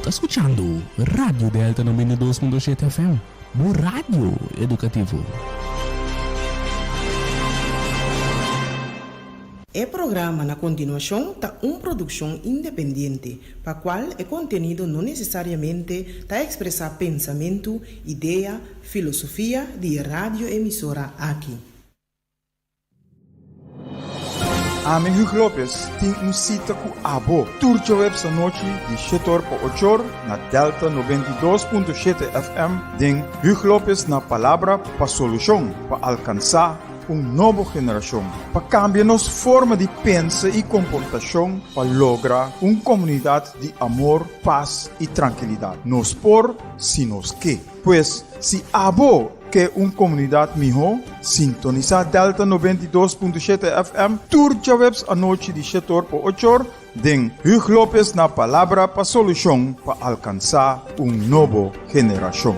ta skuchando Radio Delta 92.7 FM, bo radio edukativo. E programa na kontinuashon ta un produkshon independiente, pa kual e kontenido no nesesariamente ta ekspresá pensamentu, idea, filosofia di e radioemisora aki. Ami Hugo Lopez tin un sita ku abo tur djaweps anochi di shetor pa ochor na Delta 92.7 FM den Hugo Lopez na Palabra pa Solushon pa alkansá un nobo generashon pa kambia nos forma di pensa i komportashon pa logra un komunidat di amor, pas i trankilidat. Nos por si nos ke. Pues si abo ke un komunidat mihó, sintonisá Delta 92.7 FM tur djaweps anochi di shetor pa ochor den Huug Lopez na Palabra pa Solushon pa alkansá un nobo generashon.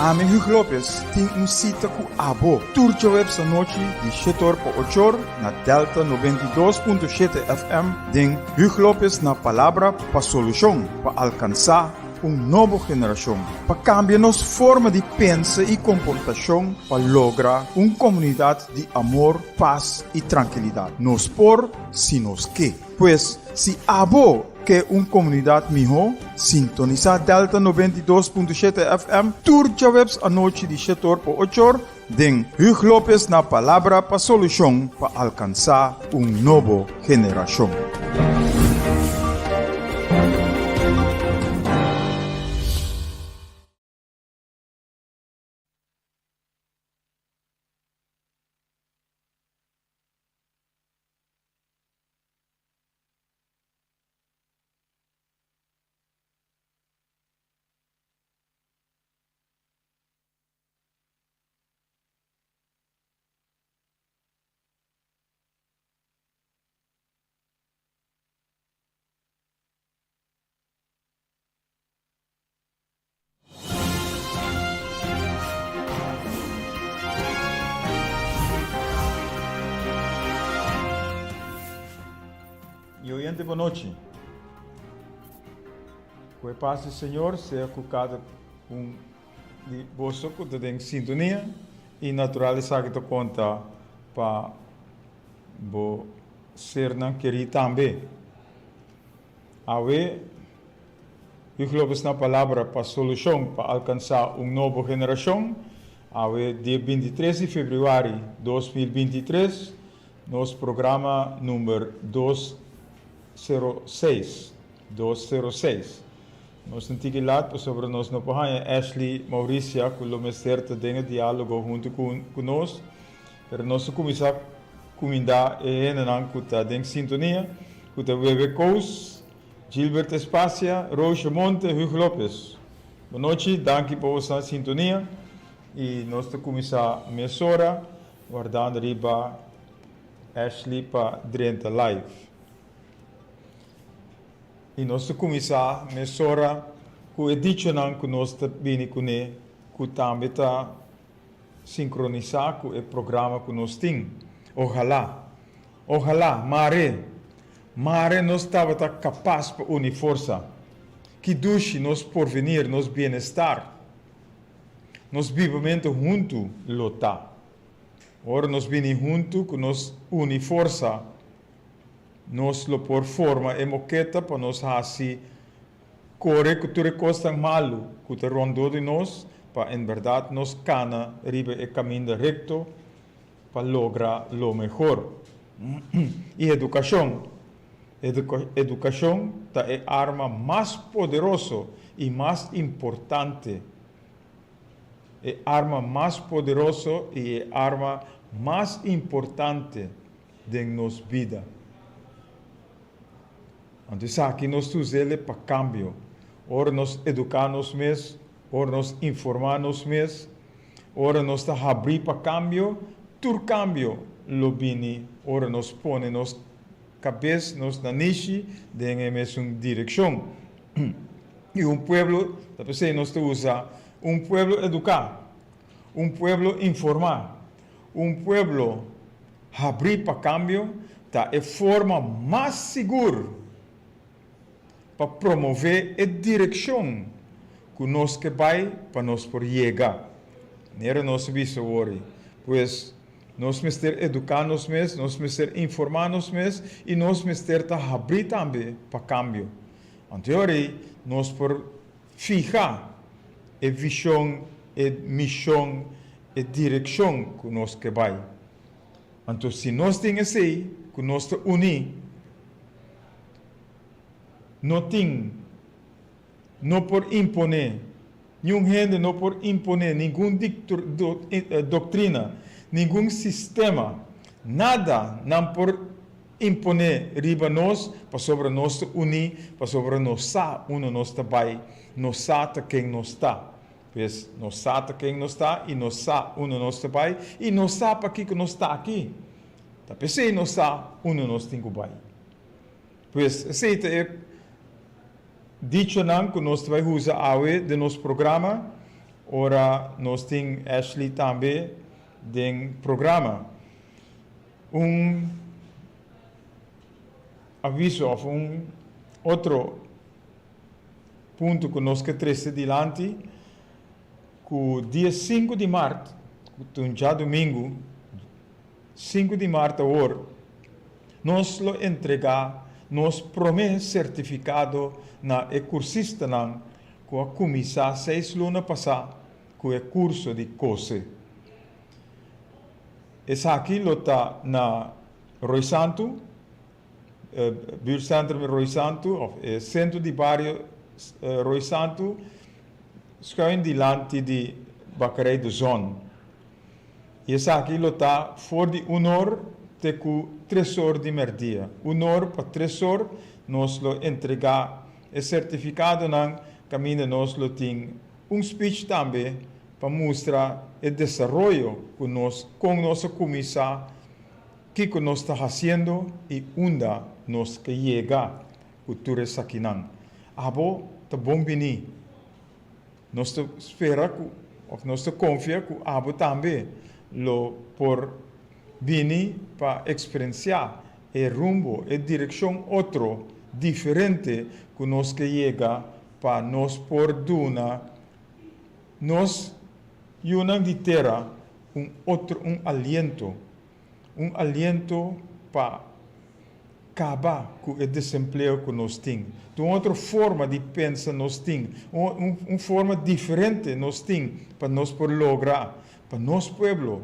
Ami Hugo Lopez tin un sita ku abo tur djaweps anochi di shetor pa ochor na Delta 92.7 FM den Hugo Lopez na Palabra pa Solushon pa alkansá un nobo generashon pa kambia nos forma di pensa i komportashon pa logra un komunidat di amor, pas i trankilidat. Nos por si nos ke. Pues, si abo ke un komunidat mihó, sintonisá Delta 92.7 FM tur djaweps anochi di shetor pa ochor den Hugo Lopez na Palabra pa Solushon pa alkansá un nobo generashon. Mi oyente bonochi. Ku e pas di Señor sea ku kada un di boso ku ta den sintonia i natural esaki ta konta pa bo sernan kerí tambe. Awe Hugo Lopez na palabra pa solushon pa alkansá un nobo generashon. Awe dia 23 di febrüari 2023 nos programa number 206, 206. Nos tin tiki lat pasobra nos no por haña Ashley Mauricia ku lo mester ta den e diálogo huntu ku nos, pero nos ta kuminsá kumindá e hendenan ku ta den sintonia, ku ta Wewe Koos, Gilbert Espacia, Roosje Monte, Hugo Lopez. Bonochi, danki pa boso sintonia i nos ta kuminsá mesora wardando riba Ashley pa drenta live. I nos ta kuminsá mesora ku e dichonan ku nos ta bini kuné ku tambe ta sinkronisá ku e programa ku nos tin. Ohalá, ohalá, mare, mare nos tabata kapas pa uni forsa. Ki dushi nos porvenir, nos bienestar, nos bibamentu huntu lo ta. Ora nos bini huntu ku nos uni forsa, nos lo por forma e moketa pa nos hasi kore ku tur e kosnan malu ku ta rondó di nos pa en bèrdat nos kana riba e kaminda rekto pa logra lo mehor. I edukashon. Edukashon ta e arma mas poderoso i mas importante. E arma mas poderoso i e arma mas importante den nos bida. Anto esaki nos ta us'el pa kambio. Ora nos eduká nos mes, ora nos informá nos mes, ora nos ta habrí pa kambio, tur kambio lo bini ora nos pone nos kabes, nos nanishi den e mesun direkshon. I un pueblo, ta p'esei nos ta usa un pueblo eduká, un pueblo informá, un pueblo habrí pa kambio ta e forma mas sigur pa promové e direkshon ku nos ke bai pa nos por yega. Manera nos a bisa wori, pues nos mester eduká nos mes, nos mester informá nos mes i nos mester ta habrí tambe pa kambio. Anto e ora ei nos por fiha e vishon, e mishon, e direkshon ku nos ke bai. Anto si nos tin esei, ku nos ta uní, no tin, no por imponé, niun hende no por imponé ningun doktrina, ningun sistema, nada nan por imponé riba nos, pasobra nos ta uní, pasobra nos sa unda nos ta bai, nos sa ta ken nos ta. Pues, nos sa ta ken nos ta i nos sa unda nos ta bai i nos sa pakiko nos ta aki. Ta p'esei nos sa unda nos tin ku bai. Pues, esei ta e dichonan ku nos ta bai usa awe den nos programa ora nos tin Ashley tambe den programa. Un aviso òf un otro punto ku nos ke trese dilanti, ku dia sinku di mart, ku ta un djadumingu, sinku di mart awor, nos lo entregá nos promé sertifikado na e kursistanan ku a kuminsá seis luna pasá ku e kurso di kose. Esaki lo ta na Rooi Santu, Buurtcentrum Rooi Santu of e Sentro di Bario Rooi Santu, schuin dilanti di Bakkerij De Zon. I esaki lo ta for di un or te ku tres or di merdia. Un or pa tres or nos lo entregá e sertifikadonan kaminda nos lo tin un speech tambe pa mustra e desaroyo ku nos, kon nos a kuminsá, kiko nos ta hasiendo i unda nos ke yega ku tur esakinan. Abo ta bon bini. Nos ta spera ku, òf nos ta konfia ku abo tambe lo por bini pa eksperensiá e rumbo, e direkshon otro, diferente ku nos ke yega pa nos por duna Nos yunan di tera un otro un aliento, un aliento pa kaba ku e desempleo ku nos tin. Ta un otro forma di pensa nos tin, un un forma diferente nos tin pa nos por logra pa nos pueblo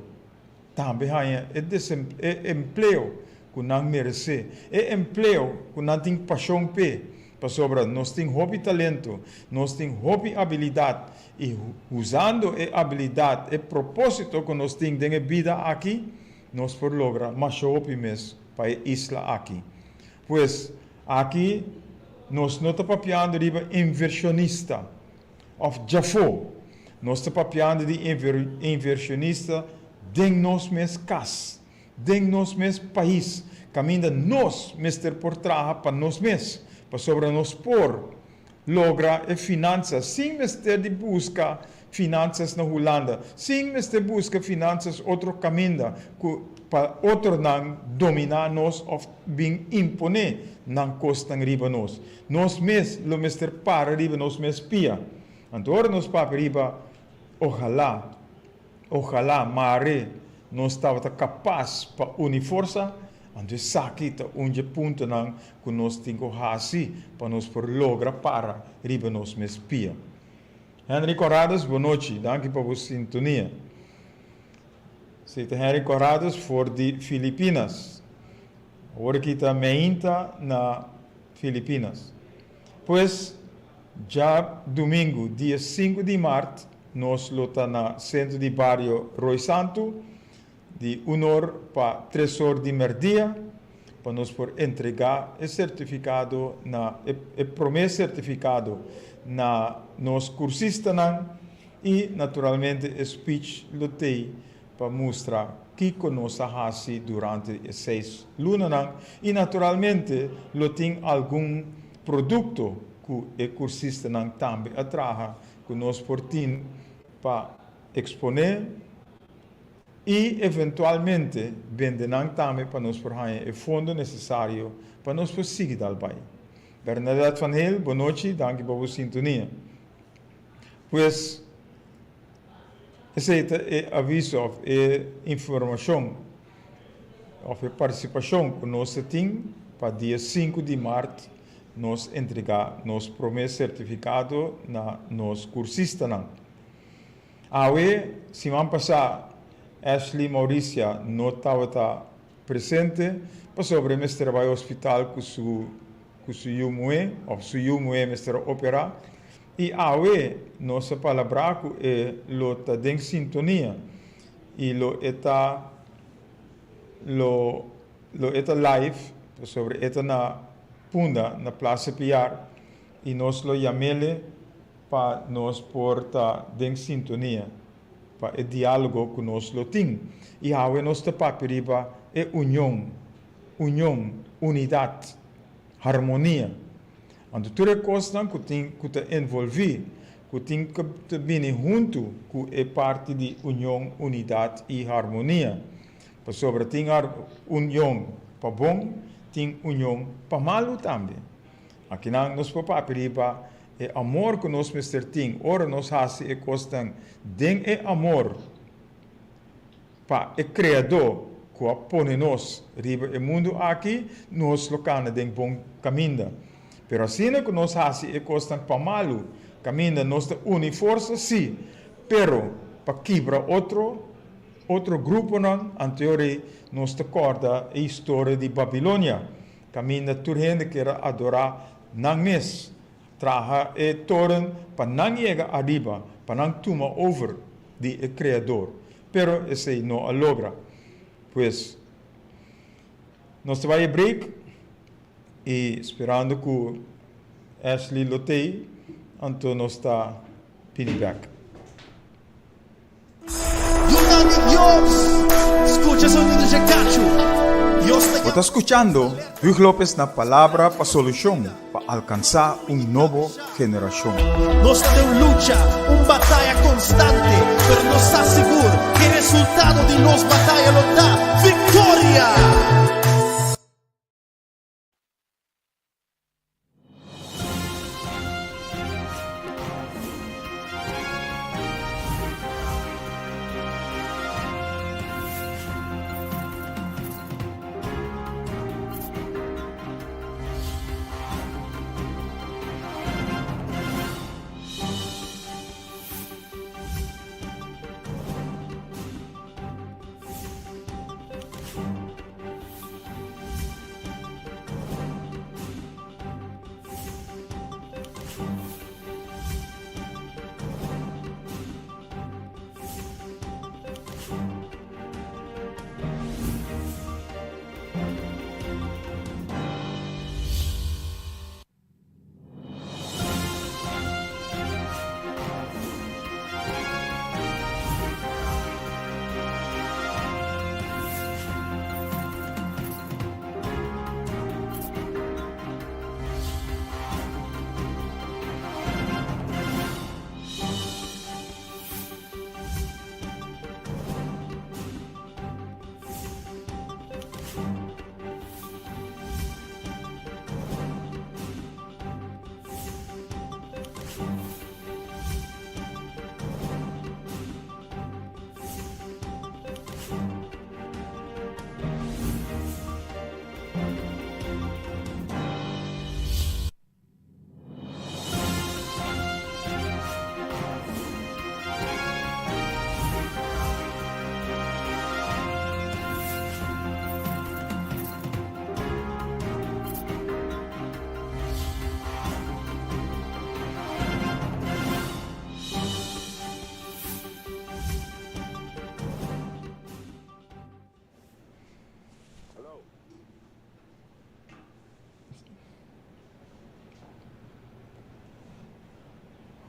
tambe haña e e empleo ku nan meresé, e empleo ku nan tin pashon p'e, pasobra nos tin hopi talento, nos tin hopi abilidat i usando e abilidat, e propósito ku nos tin den e bida aki, nos por logra masha hopi mes pa e isla aki. Pues, aki nos no ta papiando riba invershonista òf djafó, nos ta papiando di invershonista den nos mes kas. Den nos mes pais, kaminda nos mester por traha pa nos mes, pasobra nos por logra e finansa sin mester di buska finansas na Hulanda, sin mester buska finansas otro kaminda ku pa otronan dominá nos òf bin imponé nan kosnan riba nos. Nos mes lo mester para riba nos mes pia. Anto ora nos papia riba ohalá, ohalá, mare. nos tabata kapas pa uni forsa, anto esaki ta un dje puntonan ku nos tin ku hasi pa nos por logra para riba nos mes pia. Henry Corrades, bonochi, danki pa bo sintonia. Si ta Henry Corrades for di Filipinas. Awor aki ta meinta na Filipinas. Pues, djadumingu dia sinku di mart nos lo ta na Sentro di Bario Rooi Santu di un or pa tres or di merdia pa nos por entregá e sertifikado na e promé sertifikado na nos kursistanan i naturalmente e speech lo tei pa mustra kiko nos a hasi durante e seis lunanan i naturalmente lo tin algun produkto ku e kursistanan tambe a traha ku nos por tin pa eksponé i eventualmente bende nan tambe pa nos por haña e fondo nesesario pa nos por sigui dal bai. Bernadette van Heel, bonochi, danki pa bo sintonia. Pues. Esei ta e aviso òf e informashon òf e partisipashon ku nos ta tin pa dia sinku di mart nos entregá nos promé sertifikado na nos kursistanan. Awe, siman pasá, Ashley Mauricia no tabata presente pasobra e mester a bai hospital ku su ku su yu muhé òf su yu muhé mester a operá. I awe nos a palabrá ku e lo ta den sintonia i lo e ta lo lo e ta live pasobra e ta na Punda na Plaza Piar i nos lo yam'ele pa nos por ta den sintonia pa e diálogo ku nos lo tin. I awe nos ta papia riba e union, union, unidat, harmonia. Anto tur e kosnan ku tin ku ta envolví, ku tin ku ta bini huntu ku e parti di union, unidat i harmonia. Pasobra tin union pa bon, tin union pa malu tambe. Akinan nos por papia riba e amor ku nos mester tin ora nos hasi e kosnan den e amor. Pa e Kreadó ku a pone nos riba e mundu aki, nos lo kana den bon kaminda. Pero asina ku nos hasi e kosnan pa malu, kaminda nos ta uni forsa, sí, pero pa kibra otro, otro gruponan, anteor nos ta kòrda e historia di Babilonia, kaminda tur hende kier a adorá nan mes, traha e toren pa nan yega ariba, pa nan tuma over di e Kreador. Pero esei no a logra. Pues, nos ta bai e break y sperando cu Ashley lo tei, anto nos ta bini bek. Yunan di Dios, scucha sonido dje cachu. Dios ta Bo ta skuchando Huug Lopez na Palabra pa Solushon pa alkansá un nobo generashon. Nos ta den un lucha, un bataya konstante, pero nos sa sigur ku e resultado di nos bataya lo ta viktoria!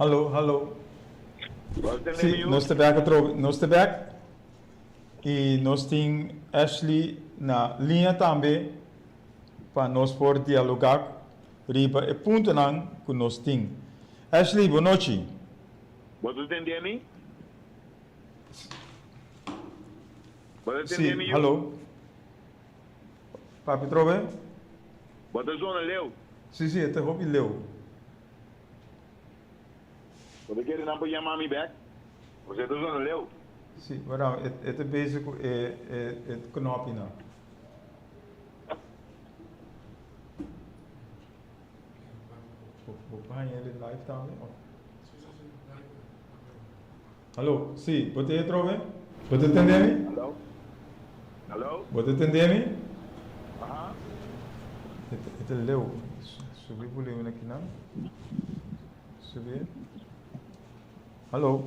Hallo, hallo. Si, nos ta bek atrobe. Nos ta bek y nos tin Ashley na liña tambe pa nos por dialoga riba e puntonan cu nos tin. Ashley, bon nochi. Bo ta tende mi? Bo ta Si, tende mi, yu? hallo. Papi trobe? Bo ta zona leu. Si, si, e ta hopi leu. Bo ta kere nan por yama mi bek? Bo ta zona leu. Si, bueno, e, e ta bezig ku e, e, e knopinan. Bo, bo por haña el live tambe? Of? Hallo, si, bo ta e trobe? Bo ta tende mi? Hallo? Hallo? Bo ta tende mi? Aha. E ta, e ta leu. Subi volumen aki nan. Subi. Hallo.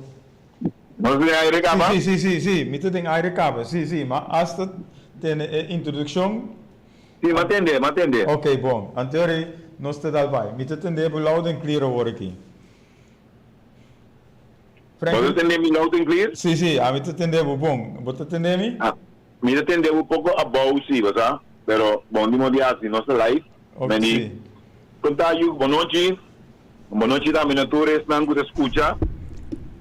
Nos den aire kaba? Si, si, si, si, mi ta den aire kaba. Si, si, ma hasta tene e introduccion. Si, m'a tende, m'a tende. Ok, bon. Anteori nos ta dal bai. Mi ta tende bo loud and clear awor aki. Bo ta tende mi loud and clear? Si, si, ami ta tende bo bon. Bo ta tende mi? Ah, mi ta tende bo poko abou si, bo sa. Pero bon di modo di hasi, nos ta live. Ok, Meni, si. kon ta yu? Bon nochi. Bon nochi tambe na tur esnan ku ta skucha.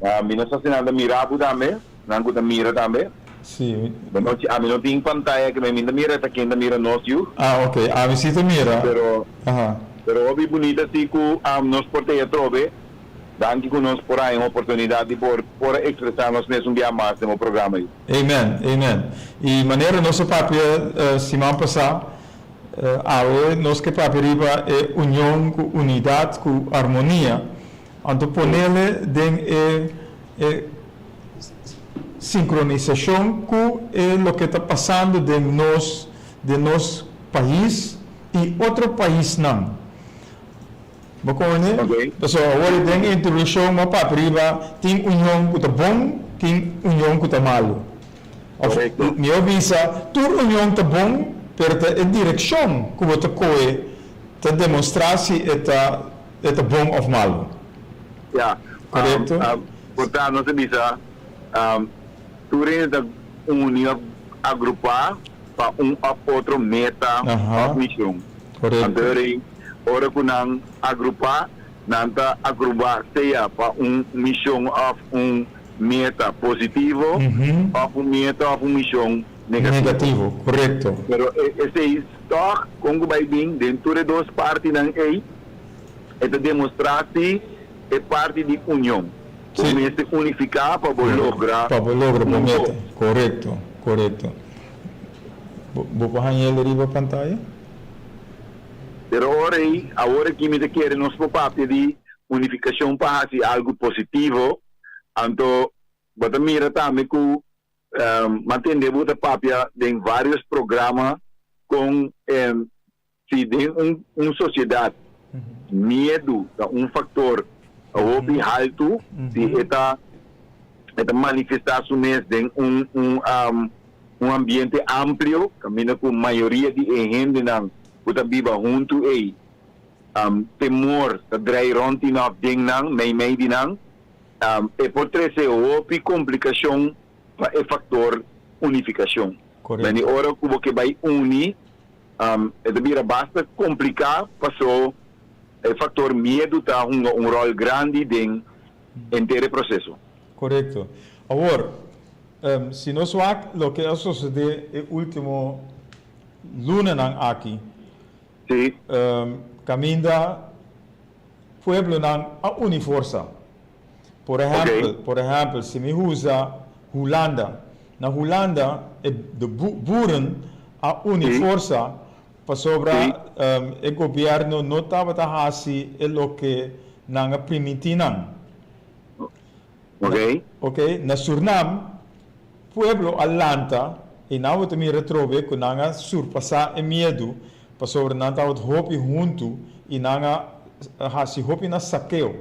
Ah, mi no sa si nan ta mira bo tambe, nan ku ta mira tambe. Si. Bon nochi. Ami no tin pantaya ke mi ta mira ta ken ta mira nos yu. Ah, ok. Ami si ta mira. Pero, Aha. pero hopi bunita si ku nos por ta e atrobe. Danki ku nos por haña un oportunidat di por por a ekspresá nos mes un bia mas den bo programa ei. Amen, amen. I manera nos a papia siman pasá, awe nos ke papia riba e union ku unidat ku armonia. Anto ponele den e e sinkronisashon ku e loke ta pasando den nos den nos pais i otro paisnan. Bo kone? Ok. Pasobra awor i den introduccion bo papia riba tin union ku ta bon, tin union ku ta malu. Of Korekto. mihor bisa, tur union ta bon, pero ta e direkshon ku bo ta kohe ta demostrá si e ta e ta bon of malu. Ya. Korekto? Por ta nos a bisa, tur hende ta uni of agrupá pa un of otro meta Aha. of mishon. Korekto. Anto rei. Ora ku nan agrupá, nan ta agrupá sea pa un mishon òf un meta positivo òf un meta òf un mishon negativo. Negativo, korekto. Pero esei tòg kon ku bai bin den tur e dos partinan ei, e ta demostrá si e parti di union. Bo mester unifiká pa bo logra Pa bo logra bo un meta. kos. Korekto, korekto. Bo por haña el riba pantaya? Pero ora ei, awor aki mi ta kere nos por papia di unificacion pa haci algo positivo, anto bo ta mira tambe cu m'a tende bo ta papia den varios programa con si den un un sociedad miedu ta un factor hopi haltu, si e ta e ta manifesta su mes den un un un ambiente amplio kaminda ku mayoria di e hendenan ku ta biba huntu ei temor ta drei rònt di nan òf den nan, meimei di nan, e por trese hopi komplikashon pa e faktor unifikashon. Beni ora ku bo ke bai uni e ta bira basta kompliká paso e faktor miedu ta hunga un ròl grandi den henter e proseso. Korekto. Awor, Si nos wak loke a sosodé e último lunanan aki, kaminda pueblonan a uni forsa. Por ehèmpel, por ehèmpel, si mi usa Hulanda, na Hulanda e de boeren a uni forsa pasobra e gobièrnu no tabata hasi e loke nan a primintí nan. Ok. Ok, na Surnam, pueblo a lanta i nan bo ta mira atrobe ku nan a surpasá e miedu pasobra nan tabata hopi huntu i nan a hasi hopi na sakeo.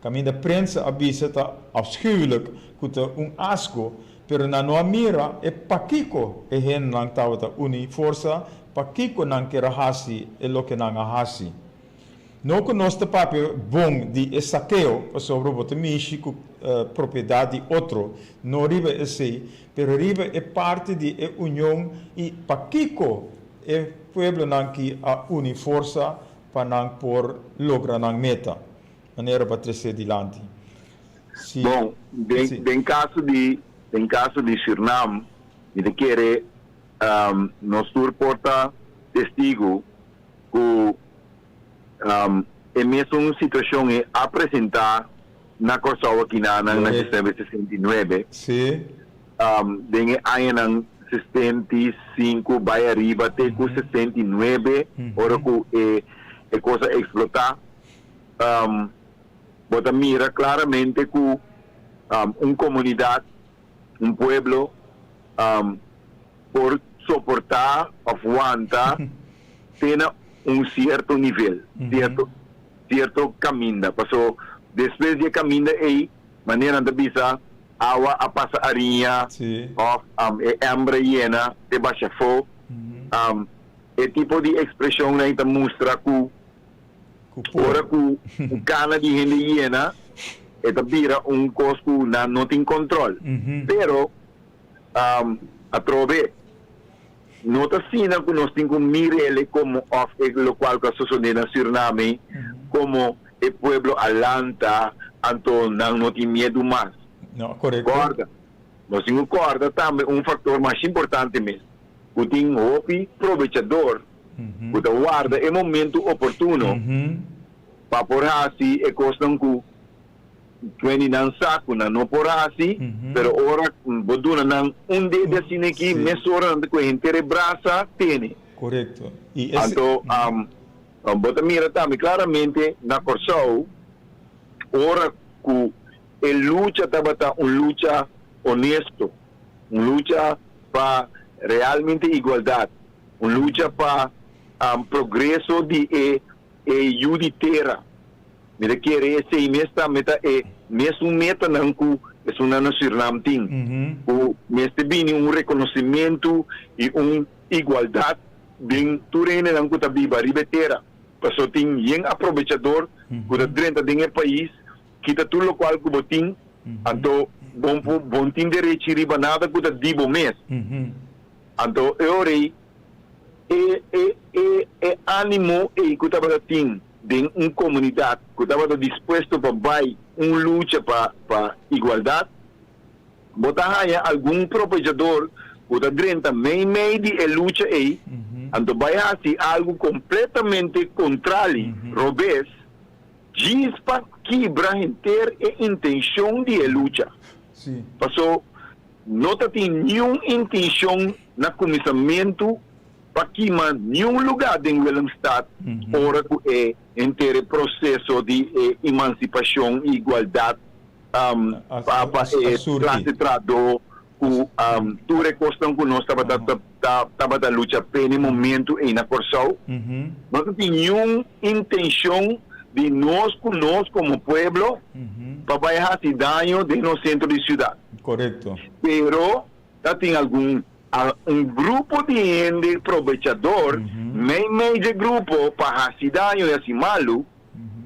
Kaminda prensa a bisa ta afschuwelijk ku ta un asko, pero nan no a mira e pakiko e hendenan tabata uni forsa, pakiko nan ker a hasi e loke nan a hasi. No ku nos ta papia bon di e sakeo, pasobra bo ta mishi ku propiedat di otro, no riba esei, pero riba e parti di e union i pakiko e pueblonan ki a uni forsa pa nan por logra nan meta, manera bo a tresé dilanti. Si. Bon, den den kaso di den kaso di Sürnam, mi ta kere nos tur por ta testigu ku e mesun situashon e a presentá na Kòrsou akinanan na 1969. Den e añanan 65 bai ariba te ku 69 ora ku e e kos a eksplotá, bo ta mira klaramente ku un komunidat, un pueblo por soportá òf wanta te na un sierto nivel, sierto sierto kaminda. Paso despues di e kaminda ei, manera nan ta bisa, awa a pasa ariña òf e ember a yena te basha afó. E tipo di ekspreshonnan ei ta mustra ku ora ku un kana di hende yena, e ta bira un kos ku nan no tin kòntròl. Pero Atrobe, no ta asina ku nos tin ku mir'el komo òf e lokual ku a sosodé na Surname komo e pueblo a lanta anto nan no tin miedu mas. No, korekto. Kòrda, nos tin ku kòrda tambe un faktor masha importante mes, ku tin hopi probechador ku ta warda e momentu oportuno pa por hasi e kosnan ku Tweni nan sa ku nan no por hasi, pero ora bo duna nan un dede asina aki, mesora nan ta kohe henter e brasa tene. Korekto. I ese. Anto, bo ta mira tambe klaramente na Kòrsou, ora ku e lucha tabata un lucha honesto, un lucha pa realmente igualdat, un lucha pa progreso di e yu di tera. Mi ta kere esei mes tambe ta e mesun metanan ku esunnan na Surinam tin, ku mester bini un rekonosimentu i un igualdat den tur hendenan ku ta biba riba e tera. Pasobra tin yen aprobechador ku ta drenta den e pais, kita tur lokual ku bo tin, anto bo bo no tin derechi riba nada ku ta di bo mes. Anto e ora ei E e e e animo ei ku tabata tin den un komunidat ku tabata dispuesto pa bai un lucha pa pa igualdat, bo ta haña algun propechador ku ta drenta mei mei di e lucha ei, anto bai hasi algu kompletamente kontrali, robes, djis pa kibra henter e intenshon di e lucha. Paso No ta tin niun intenshon na kuminsamentu pa kima niun lugá den Willemstad ora ku e henter e proseso di e emansipashon i igualdat pa pa e klase trahadó ku tur e kosnan ku nos tabata tabata lucha p'e na e momentu ei na Kòrsou. No ta tin niun intenshon di nos ku nos komo pueblo pa bai hasi daño den nos sentro di siudat. Korekto. Pero ta tin algun un grupo di hende probechador meimei dje grupo pa hasi daño i hasi malu,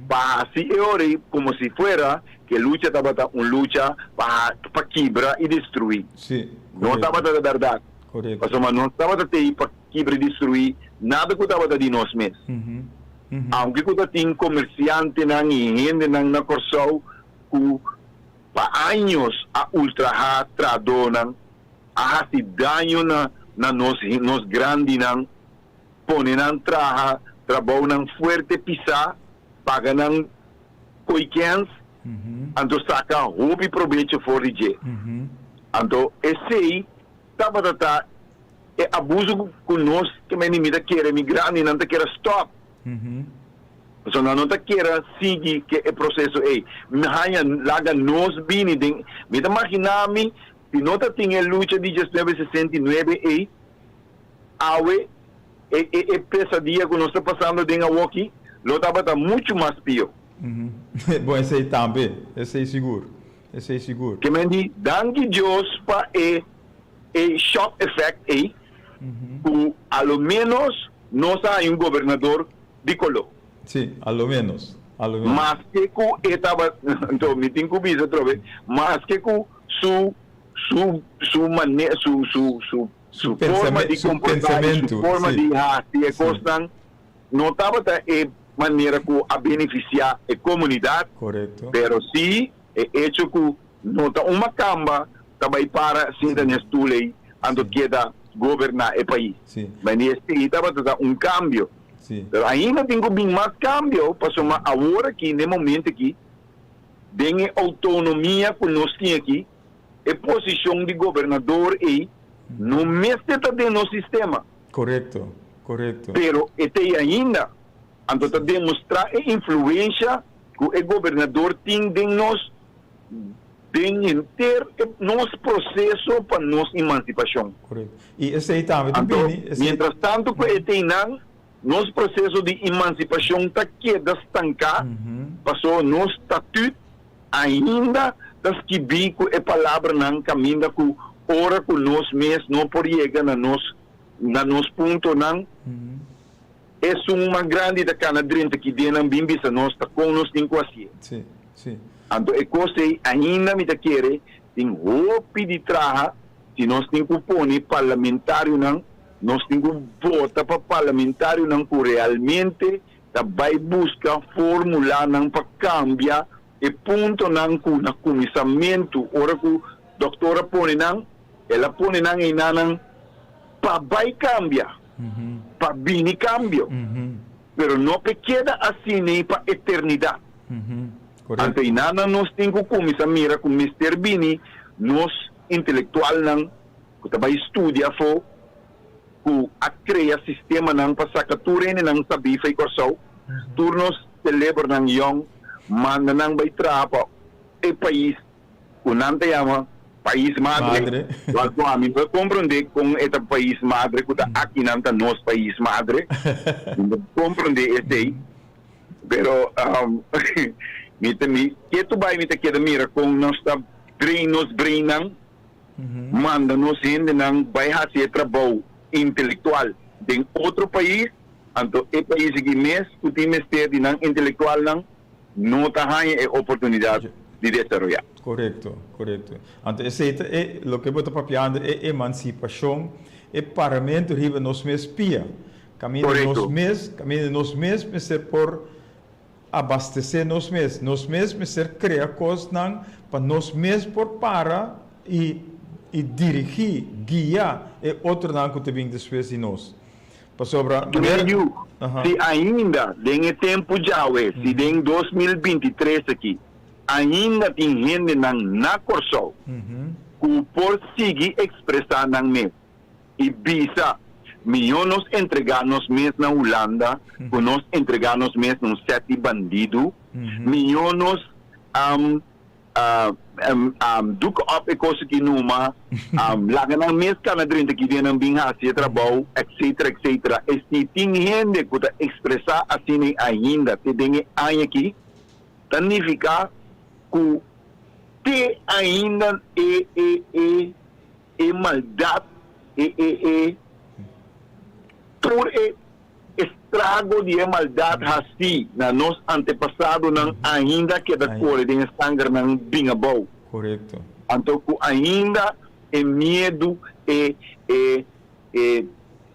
pa hasi e ora ei komo si fuera ku e lucha tabata un lucha pa pa kibra i destruí. Sí, No korekto. tabata ta bèrdat. Korekto. Pasobra nos tabata tei pa kibra i destruí nada ku tabata di nos mes. Aunke ku ta tin komersiantenan i hendenan na Kòrsou ku Pa años a ultrahá trahadónan, a hasi daño na na nos nos grandinan, pone nan traha trabounan fuerte pisá, paga nan ko'i kèns, anto saka hopi probecho for di dje. Anto esei tabata ta e abuso ku nos ke meni mi ta kere mi grandinan ta kere stòp. Pasobra nan no ta kier a sigui ke e proseso ei. Mi haña laga nos bini den. Mi ta maginá mi si no ta tin e lucha di diesnuebe sesenta i nuebe ei, awe e e e pesadia ku nos ta pasando den awoki lo tabata muchu mas pió. Bon esei tambe, esei sigur, esei sigur. Ke men di danki Dios pa e e shock effect ei ku a lo ménos nos a haña un gobernador di koló. Sí, a lo menos, a lo menos. Maske ku e tabata, anto mi tin ku bisa atrobe, maske ku su su su mane su su su su forma di komportá i su forma di hasi e kosnan no tabata e manera ku a benefisiá e komunidat, pero sí e echo ku no ta un makamba ta bai para sinta na e stul ei anto keda goberná e pais. Bende esei tabata ta un kambio. Pero ainda tin ku bin mas kambio pasobra awor aki, na e momento aki, den e outonomia ku nos tin aki, e posishon di gobernador ei no mester ta den nos sistema. Korekto, korekto. Pero e ta ei ainda. Anto ta demostrá e influensha ku e gobernador tin den nos, den henter e nos proseso pa nos emansipashon. Korekto. I esei tambe ta Anto, bini, esei. mientras tanto ku e ta einan, nos proseso di emansipashon ta keda stanká, paso nos statüt ainda ta skibí ku e palabranan kaminda ku ora ku nos mes no por yega na nos na nos puntonan, esun mas grandi ta kana drenta ki den nan bin bisa nos ta kon nos tin ku hasié. Sí, sí. Anto e kos ei ainda mi ta kere tin hopi di traha si nos tin ku pone parlamentarionan, nos tin ku vota pa parlamentarionan ku realmente ta bai buska formulanan pa kambia e puntonan ku na kuminsamentu ora ku dòktor a pone nan, el a pone nan einanan pa bai kambia, pa bini kambio, pero no p'e keda asin'ei pa eternidat. Anto einanan nos tin ku kuminsá mira ku mester bini nos intelektualnan ku ta bai studia afó, ku a krea sistemanan pa saka tur hendenan sabí fei Kòrsou, tur nos selebernan yòn, manda nan bai traha pa e pais ku nan ta yama pais madre, wak ku ami no ta komprondé kon e ta pais madre ku ta aki nan ta nos pais madre, mi no ta komprondé esei, pero mi ta mi ketu bai mi ta keda mira kon nos ta drain nos brainnan. Manda nos hendenan bai hasi e trabou intelektual den otro pais, anto e pais aki mes ku tin mester di nan intelektualnan no ta haña e oportunidat di desaroyá. Korekto, korekto. Anto esei ta e loke bo ta papiando, e emansipashon, e paramentu riba nos mes pia. Kaminda nos mes, kaminda nos mes mester por Abastesé nos mes. Nos mes mester krea kosnan pa nos mes por para i i dirigí, guia e otronan ku ta bin despues di nos. Pasobra manera. Yu, si ainda den e tempu djawe, si den 2023 aki, ainda tin hendenan na Kòrsou ku por sigui ekspresá nan mes, i bisa, Mihó nos entregá nos mes na Hulanda ku nos entregá nos mes na un sèt di bandidu. Mihó nos duk òp e kos aki numa, laga nan mes kana drenta aki den nan bin hasi e trabou, etcetera, etcetera. E si tin hende ku ta ekspresá asina ainda te den e aña aki, ta nifiká ku te ainda e e e. E maldat, e e e tur e estrago di e maldat hasí na nos antepasadonan ainda keda kore den e sangernan bin abou. Korekto. Anto ku ainda e miedu, e e e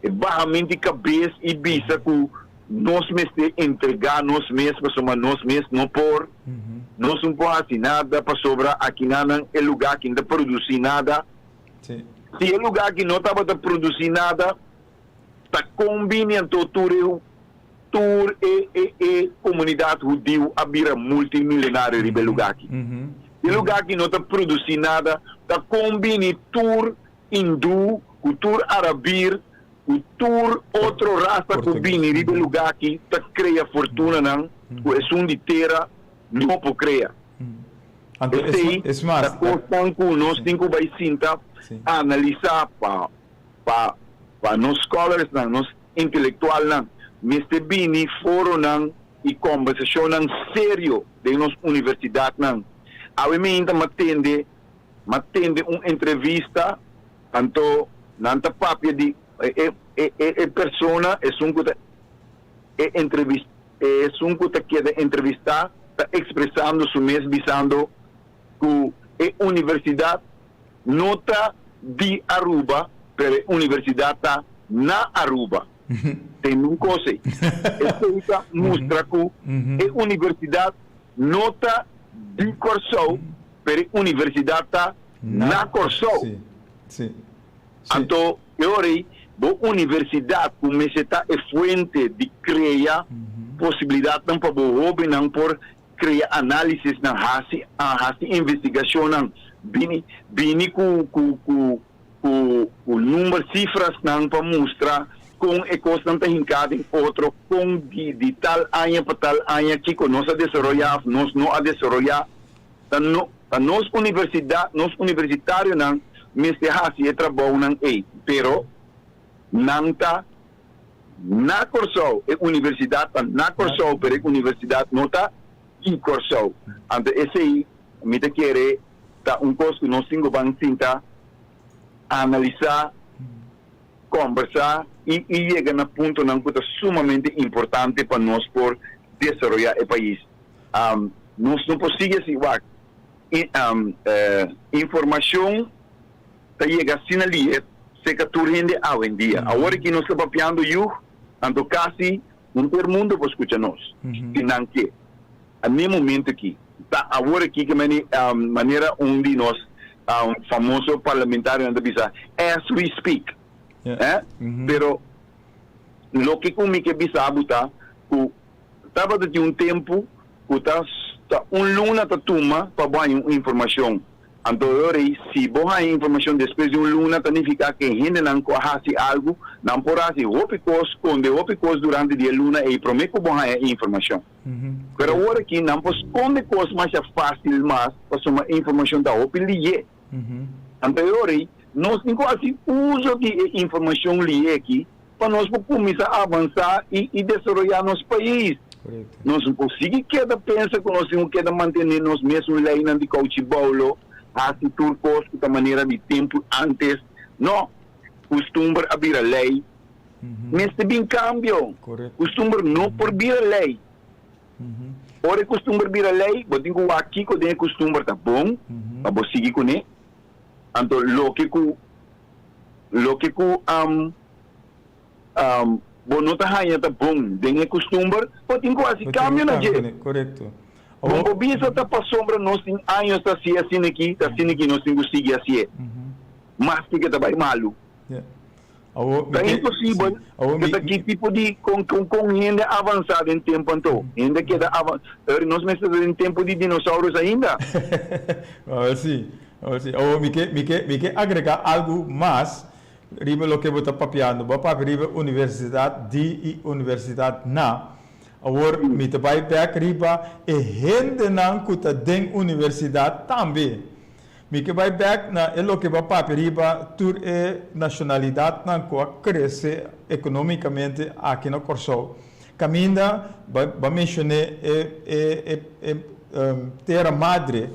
e bahamento di kabes i bisa ku nos mester entregá nos mes pasobra nos mes no por, nos no por hasi nada pasobra akinanan e lugá aki no ta produsí nada. Si e lugá aki no tabata produsí nada, ta kon bini anto tur e tur e e e komunidat hudiu a bira multimilionario riba e lugá aki? Si e lugá aki no ta produsí nada, ta kon bini tur Hindú, ku tur arabir, ku tur otro rasa ku bini riba e lugá aki ta krea fortunanan ku esun di tera no por krea. Esei ta kosnan ku nos tin ku bai sinta analisá pa pa pa nos scholarsnan, nos intelektualnan mester bini foronan i kòmbersashonnan serio den nos universidatnan. Awe mi hinta matende M'a tende un entrevista, anto nan ta papia di e e e persona, esun ku ta e entrevistadó. esun ku ta keda entrevistá ta ekspresando su mes bisando ku e universidat no ta di Aruba pero e universidat ta na Aruba. Tende un kos ei. Esei ta mustra ku e universidat no ta di Kòrsou pero e universidat ta na Kòrsou. Anto e ora ei bo universidat ku mester ta e fuente di krea posibilidatnan pa bo hóbennan por krea análisisnan, hasi hasi investigashonnan, bini bini ku ku ku ku ku number, sifrasnan pa mustra kon e kosnan ta hinká den otro, kon di di tal aña pa tal aña kiko nos a desaroyá òf nos no a desaroyá. Ta no ta nos universidat, nos universitarionan mester hasi e trabounan ei, pero nan ta na Kòrsou, e universidat ta na Kòrsou, pero e universidat no ta di Kòrsou. Anto esei mi ta kere ta un kos ku nos tin ku ban sinta analisá, kòmbersá i i yega na puntonan ku ta sumamente importante pa nos por desaroyá e pais. Nos no por sigui así, wak, informacion ta yega asina lihe cerca tur hende awendia. Awor aki nos ta papiando yuh, anto casi henter mundo por scucha nos, si nan ke. A n'e momento aki, ta awor aki ke meni manera un di nos famoso parlamentarionan ta bisa, as we speak. Eh? Pero loke cu mi ke bisa bo ta cu Tabata tin un tempu ku ta ta un luna ta tuma pa bo haña un informashon. Anto e ora ei, si bo haña informashon despues di un luna ta nifiká ku e hendenan ku a hasi algu, nan por hasi hopi kos, skonde hopi kos durante di e luna ei promé ku bo haña e informashon. Pero awor aki nan por skonde kos masha fásil mas pasobra e informashon ta hopi lié. Anto e ora ei, nos tin ku hasi uso di e informashon lié aki pa nos por kuminsá avansá i i desaroyá nos pais. Nos no por sigui keda pensa ku nos tin ku keda mantené nos mesun leinan di kouchi boulo, hasi tur kos ku ta manera di tempu ántes. No! Kustumber a bira lei. Mester bin kambio. Kustumber no por bira lei. Ora e kustumber bira lei, bo tin ku wak kiko den e kustumber ta bon pa bo sigui kuné. Anto loke ku loke ku bo no ta haña ta bon den e kustumber, bo tin ku hasi kambio na dje. Bo por bisa ta pasobra nos tin años ta hasié asina aki, ta asina aki nos tin ku sigui hasié, maske ke ta bai malu. Ta imposibel ke ta ki tipo di kon kon hende a avansá den tempu anto. Hende keda avan, nos mester ta den tempu di dinosaurus ainda. Si. Oh si, oh mi ke mi ke mi ke agrega algu mas riba loke bo ta papiando. Bo a papia riba universidad di i universidad na. Awor mi ta bai bek riba e hendenan ku ta den universidad tambe. Mi ke bai bek na e loke bo a papia riba tur e nashonalidadnan ku a krese ekonomikamente aki na Kòrsou. Kaminda bo a menshoné e e e e tera madre.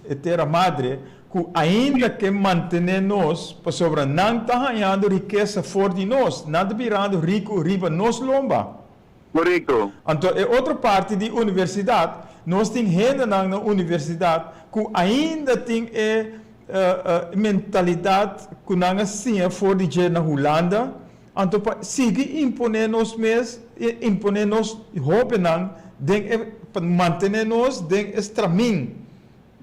E tera madre, ku ainda ke mantené nos, pasobra nan ta hañando rikesa for di nos, nan ta birando riku riba nos lomba. Korekto. Anto e otro parti di universidat, nos tin hendenan na universidat ku ainda tin e mentalidat ku nan a siña for di dje na Hulanda, anto pa sigui imponé nos mes, imponé nos hóbennan den e, pa mantené nos den e stramin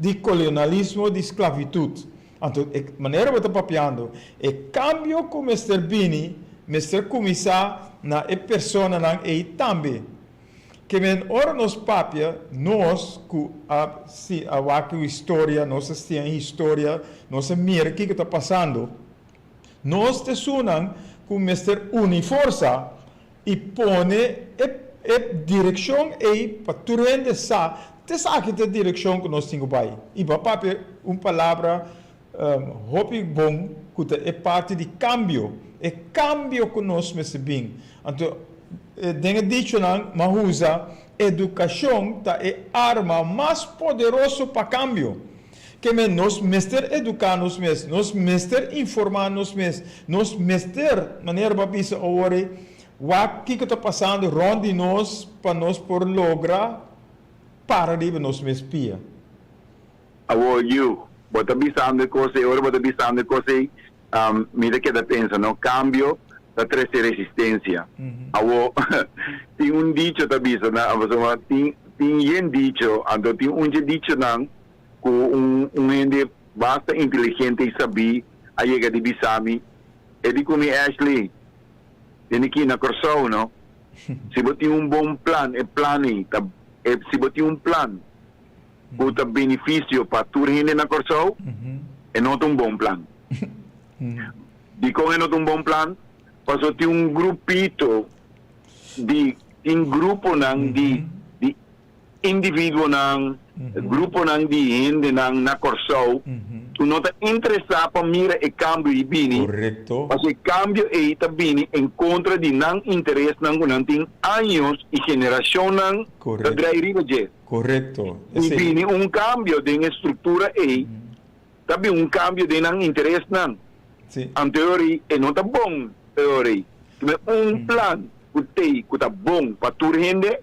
di kolonialismo, di sklavitut. Anto e manera bo ta papiando, e kambio ku mester bini mester kuminsá na e personanan ei tambe. Ke men ora nos papia, nos ku a si a wak ku historia, nos a siña historia, nos a mira kiko ta pasando. Nos ta esunnan ku mester uni forsa i pone e e direkshon ei pa tur hende sa ta esaki ta e direkshon ku nos tin ku bai. I bo a papia un palabra hopi bon ku ta e parti di kambio, e kambio ku nos mester bin. Anto den e dichonan m'a usa edukashon ta e arma mas poderoso pa kambio. Ke men nos mester eduká nos mes, nos mester informá nos mes, nos mester, manera bo a bisa awor ei, Wak kiko ta pasando rònt di nos pa nos por logra para riba nos mes pia. Awor yu, bo ta bisando e kos ei, ora bo ta bisando e kos ei, mi ta keda pensa, no, kambio ta trese resistensia. Awor, tin un dicho ta bisa, na, pasobra tin, tin yen dicho, anto tin un dje dichonan ku un, un hende basta inteligente i sabí a yega di bisa mi, e di ku mi, Ashley, Tene ki na Kòrsou no. Si bo tin un bon plan, e plan ei ta e si bo tin un plan ku ta benefisio pa tur hende na Kòrsou, e no ta un bon plan. Dikon e no ta un bon plan? Pasobra tin un grupito di tin gruponan di di individuonan, gruponan di hendenan na Kòrsou ku no ta interesá pa mira e kambio ei bini, pasobra e kambio ei ta bini en kontra di nan interesnan ku nan tin años i generashonnan ta drai riba dje. I bini un kambio den e struktura ei, ta bin un kambio den nan interesnan. Anto e ora ei e no ta bon e ora ei. Un plan ku t'ei ku ta bon pa tur hende,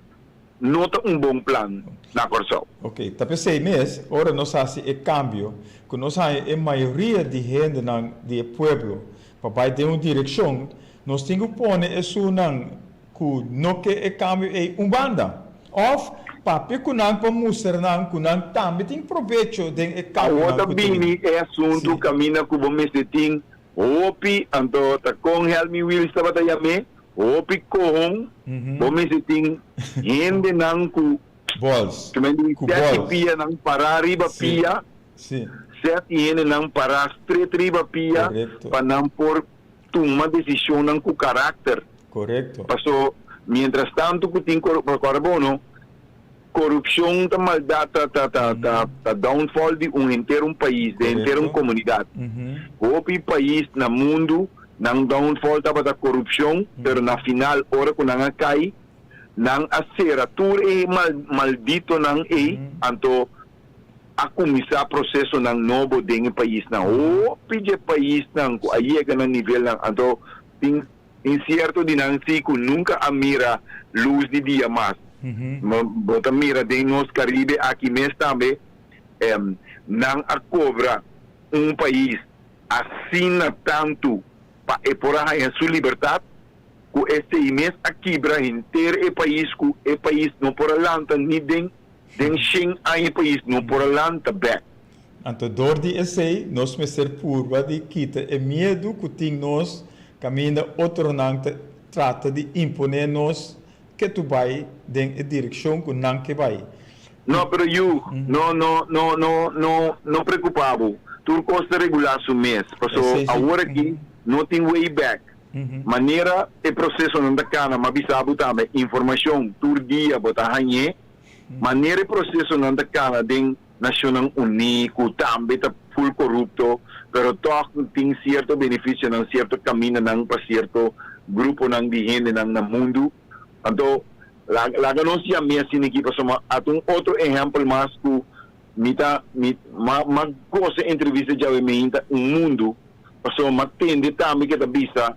no ta un bon plan na Kòrsou. Ok, ta p'esei mes, ora nos hasi e kambio, ku nos haña e mayoria di hendenan di e pueblo pa bai den un direkshon, nos tin ku pone esunnan ku no ke e kambio ei un banda. Òf, papia ku nan pa mustra nan ku nan tambe tin probecho den e Awor kambionan ta ku ta bini. bini e asuntu kaminda ku bo mester tin hopi, anto ta kon Helmin Wiels tabata yam'é, Hopi kohon bo mester tin hendenan ku Bols. Ku seti bols. Pianan pará riba pia, seti hendenan pará stret riba pia pa nan por tuma desishonnan ku karakter. Paso mientras tantu ku tin kòrda bo no, korupshon ta maldat ta ta ta ta ta downfall di un henter un pais, di henter un komunidat. Hopi pais na mundu Nan downfall tabata corupcion, pero na final ora cu nan a cay, nan a cera tur e malditonan ey, anto a cuminsa procesonan nobo den e paisnan. Hopi dje paisnan cu a yega na nivelnan, anto tin tin cierto di nan si cu nunca a mira luz di dia mas. Bo ta mira den nos Caribe aki mes tambe, nan a cobra un pais asina tantu pa e por a haña su libertat, ku esei mes a kibra henter e pais ku e pais no por a lanta ni den den shen aña e pais no por a lanta bèk. Anto dor di esei nos mester purba di kita e miedu ku tin nos kaminda otronan ta trata di imponé nos ke tu bai den e direkshon ku nan ke bai. No, pero yu, no, no, no, no, no, no preocupa bo. Tur cos ta regula su mes. Paso awor aki no tin way back. Manera e procesonan ta cana, m'a bisa bo tambe, informacion tur dia bo ta hañ'é. Manera e procesonan ta cana den Nacionnan Uní, cu tambe ta full corupto, pero toch tin cierto beneficionan, cierto camindanan pa cierto gruponan di hendenan na mundu. Anto, laga nos yam'é asina aki pasobra ata un otro ehèmpel mas ku mi ta mi m'a gosa entrevista djawe meinta un mundu pasobra m'a tende tambe ke ta bisa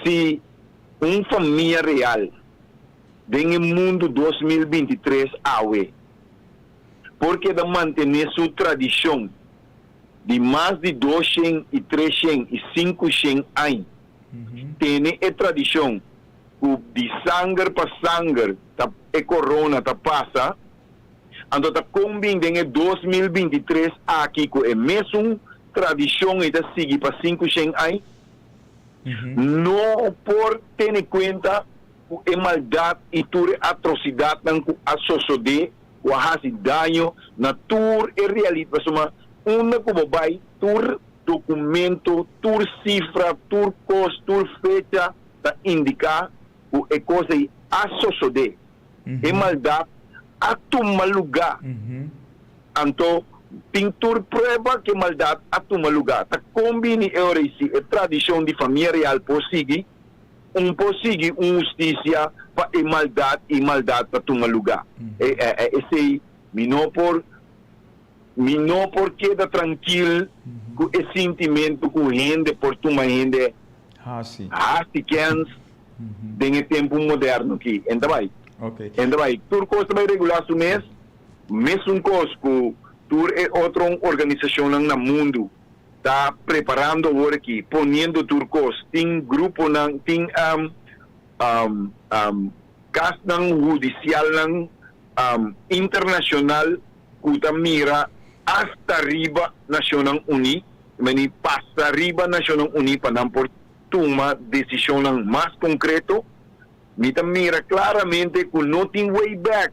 si un famia real den e mundu 2023 awe por keda mantené su tradishon di mas di doshen i treshen i sinkushen añ. Tene e tradishon ku di sanger pa sanger ta e korona ta pasa, anto ta kon bin den e 2023 aki ku e mesun tradishon ei ta sigui pa 500 añ? No por tene kuenta ku e maldat i tur e atrosidatnan ku a sosodé ku a hasi daño na tur e realidat, pasobra unda ku bo bai tur Documento, tur cifra, tur cos, tur fecha ta indica cu e cos ey a sosode. E maldad a tuma luga. Anto tin tur prueba cu e maldad a tuma luga. Ta combini e ora ey si e tradicion di famia real por sigui, un por sigui un husticia pa e maldad y maldad ta tuma luga. Esey mi no por. Mi no por keda trankil ku e sintimentu ku hende por tuma hende. Hasi. Hasi kens den e tempu moderno aki. En ta bai. En ta bai. Tur kos ta bai regulá su mes, mesun kos ku tur e otro organisashonnan na mundu ta preparando awor aki, poniendo tur kos. Tin gruponan, tin kasnan hudisialnan internashonal ku ta mira asta riba Nashonnan Uní, meni pasa riba Nashonnan Uní pa nan por tuma desishonnan mas konkreto. Mi ta mira klaramente ku no tin way back.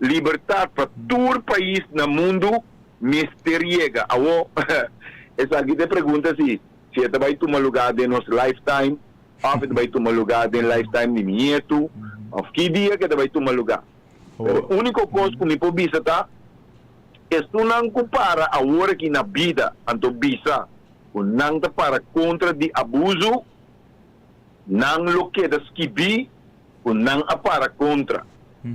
Libertat pa tur pais na mundu mester yega. Awor, esaki ta e pregunta si si e ta bai tuma lugá den nos lifetime òf e ta bai tuma lugá den lifetime di mi nietu òf ki dia ku e ta bai tuma lugá. Pero úniko kos ku mi por bisa ta, esunnan ku para awor aki na bida anto bisa ku nan ta para kontra di abusu, nan lo keda skibí ku nan a para kontra.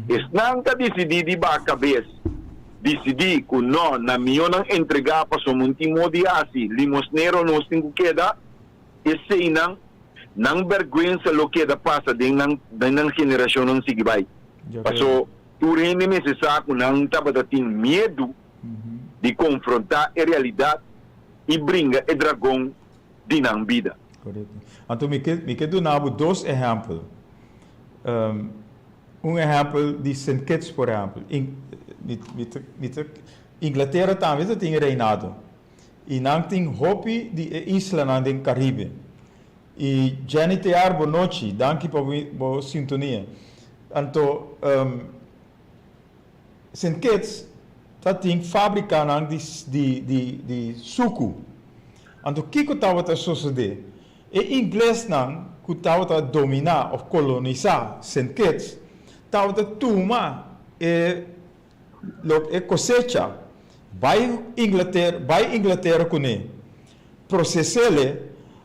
Esnan ta disidí di baha kabes, disidí ku no, na mihó nan entregá pasobra un tin modo di hasi, limosnero nos tin ku keda, eseinan, nan bèrgwensa lo keda pasa den nan den nan generashonnan sigui bai. Paso tur hende mester sa ku nan tabata tin miedu di konfrontá e realidat i bringa e dragon di nan bida. Korekto. Anto mi ke mi ke duna bo dos ehèmpel. Un ehèmpel di Sint Kitts por ehèmpel. Mi mi ta mi ta Inglatera tambe ta tin e reinado. I nan tin hopi di e islanan den Karibe. I Jenny Tear bo nochi, danki pa bo sintonia. Anto Sint Kitts ta tin fabrikanan di di di suku. Anto kiko tabata sosodé? E inglesnan ku tabata dominá òf kolonisá Sint Kitts tabata tuma e Lo e kosecha bai Inglatera, bai Inglatera kuné, proses'ele,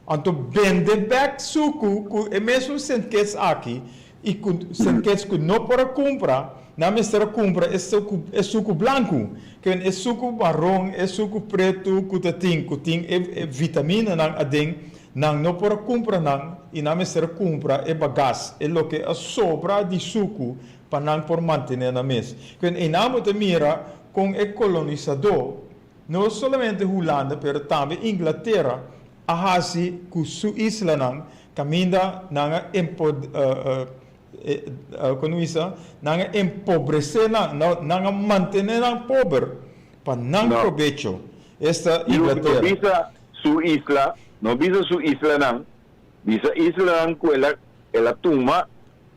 anto bende bèk suku ku e mesun sentkets aki i ku sentkets ku no por a kumpra, nan mester a kumpra e suku, e suku blanku. Ke e suku maron, e suku pretu ku ta tin, ku tin e e vitaminanan aden, nan no por a kumpra nan i nan mester a kumpra e bagas, e loke a sobra di suku pa nan por mantené nan mes. Kwen einan bo ta mira kon e kolonisadó, no solamente Hulanda pero tambe Inglatera a hasi ku su islanan kaminda nan a kon bisa, nan a empobresé nan, nan a mantené nan pober pa nan probecho, esta Inglatera. No bisa su isla, no bisa su islanan, bisa islanan ku el a el a tuma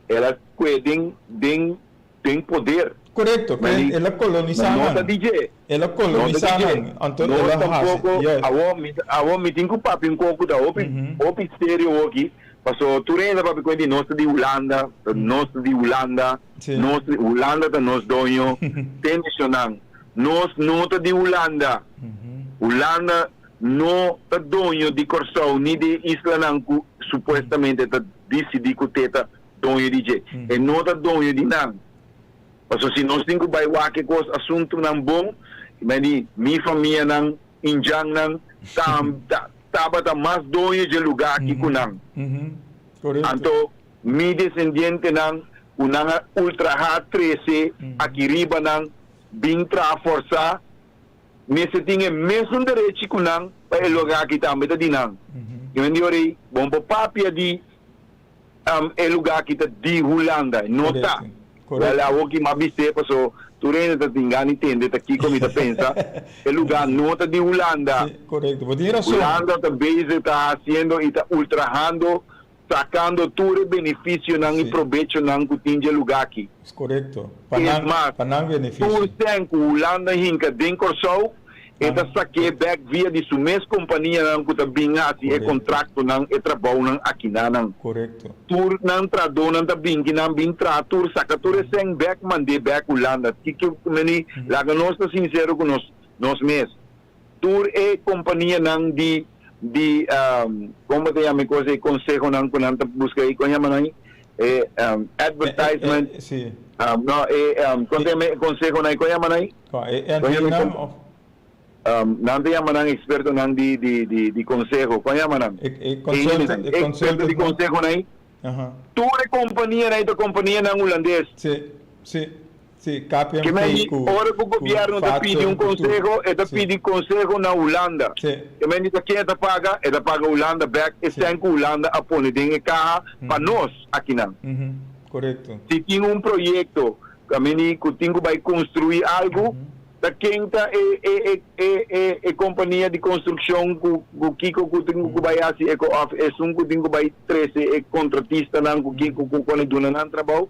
El a kue den den den poder. Korekto, ke el a kolonisá nan. No ta di dje. El a kolonisá nan, anto el a hasi, yes. Awor mi awor mi tin ku papia un koko ku ta hopi hopi serio awoki, paso tur hende ta papia ku di nos ta di Hulanda, nos ta di Hulanda, nos Hulanda ta nos doño, te menshona nos no ta di Hulanda, Hulanda no ta doño di Kòrsou ni di e islanan ku supuestamente ta disidí ku te ta doño di dje. E no ta doño di nan. Pasobra si nos tin ku bai wak e kos asuntunan bon, men di mi famianan, indjannan, ta tabata mas doño dje lugá aki ku nan. Anto mi desendientenan ku nan a ultrahá trese aki riba nan bin traha fòrsá, mester tin e mesun derechi ku nan pa e lugá aki tambe ta di nan. I men di ora ei, bon por papia di e lugá aki ta di Hulanda, no ta. Wèl, awor ki m'a bis'é, paso tur hende ta tin gana di tende ta kiko mi ta pensa, e lugá no ta di Hulanda. Hulanda ta bezig ta hasiendo i ta ultrahando Sacando tur e beneficionan y probechonan cu tin dje lugar aki. Es corecto. Pa nan, Es mas, pa nan beneficio. tur cen cu Hulanda hinca den Corsou, e ta saqu'é bek via di su mes companianan cu ta bin haci e Corecto. contractonan, e trabounan akinanan. Corecto. Tur nan tradonan ta bin kinan bin traha tur, saca tur e cen bek mand'é bek Hulanda. Kico meni, laga nos ta sincero cu nos, nos mes. Tur e kompanianan di di kon bo ta yama e kos ei konsehonan ku nan ta buska ei kon yama nan e advertisement no e kon ta yama e konsehonan ei kon yama nan ei? E NV nan of? Nan ta yama nan ekspertonan di di di di konseho. Kon yama nan? E e consultant, e Eksperto di consultant. konsehonan ei. Aha. Tur e kompanianan ei ta kompanianan hulandes. Sí, sí, sí, Ke men KPMG di ku ora ku ku gobièrnu ta pidi Fatso un ku tur. konseho, e ta Sí. pidi konseho na Hulanda. Sí. Ke men di ta ken e ta paga? E ta paga Hulanda bèk e Sí. sèn ku Hulanda a pone den e kaha pa nos akinan. Mhm, korekto. Si tin un proyekto ku men di ku tin ku bai konstruí algu, Ta ken ta e e e e e kompania di konstrukshon ku ku kiko ku tin ku bai hasi e ko òf esun ku tin ku bai trese e kontratistanan ku kiko ku kone duna nan trabou?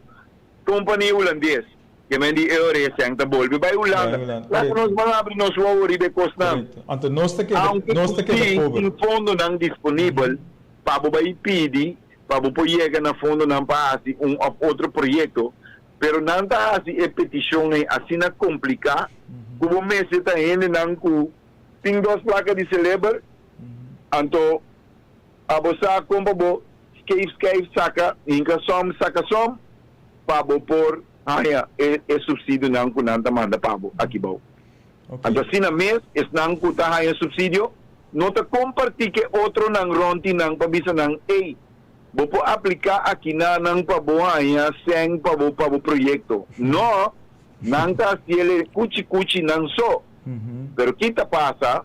Kompania hulandes. Ke men di e ora e sèn ta bolbe bai Bai Hulanda. Hulanda, Laga nos korekto. ban habri nos wowo riba e kosnan. Korekto. Anto nos ta keda Aunke nos ku ta keda si pober. tin fondonan disponibel pa bo bai pidi pa bo por yega na fondonan pa hasi un òf otro proyekto, Pero nan ta hasi e petishon ei asina kompliká ku bo mester ta hendenan ku tin dos plaka di seleber, anto abo sa kon pa bo skeif skeif saka hinka sòm saka sòm pa bo por haña e e supsidionan ku nan ta manda pa bo aki bou. Anto asina mes esnan ku ta haña supsidio no ta kompartí ku e otronan rònt di nan pa bisa nan, Ey, Bo por apliká akinanan pa bo haña sèn pa bo pa bo proyekto. No, nan ta hasiel e kuchi kuchi nan so. Pero ki ta pasa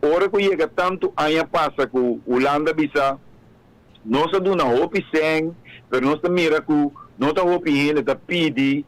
ora ku yega tantu aña pasa ku Hulanda bisa nos a duna hopi sèn pero nos ta mira ku no ta hopi hende ta pidi,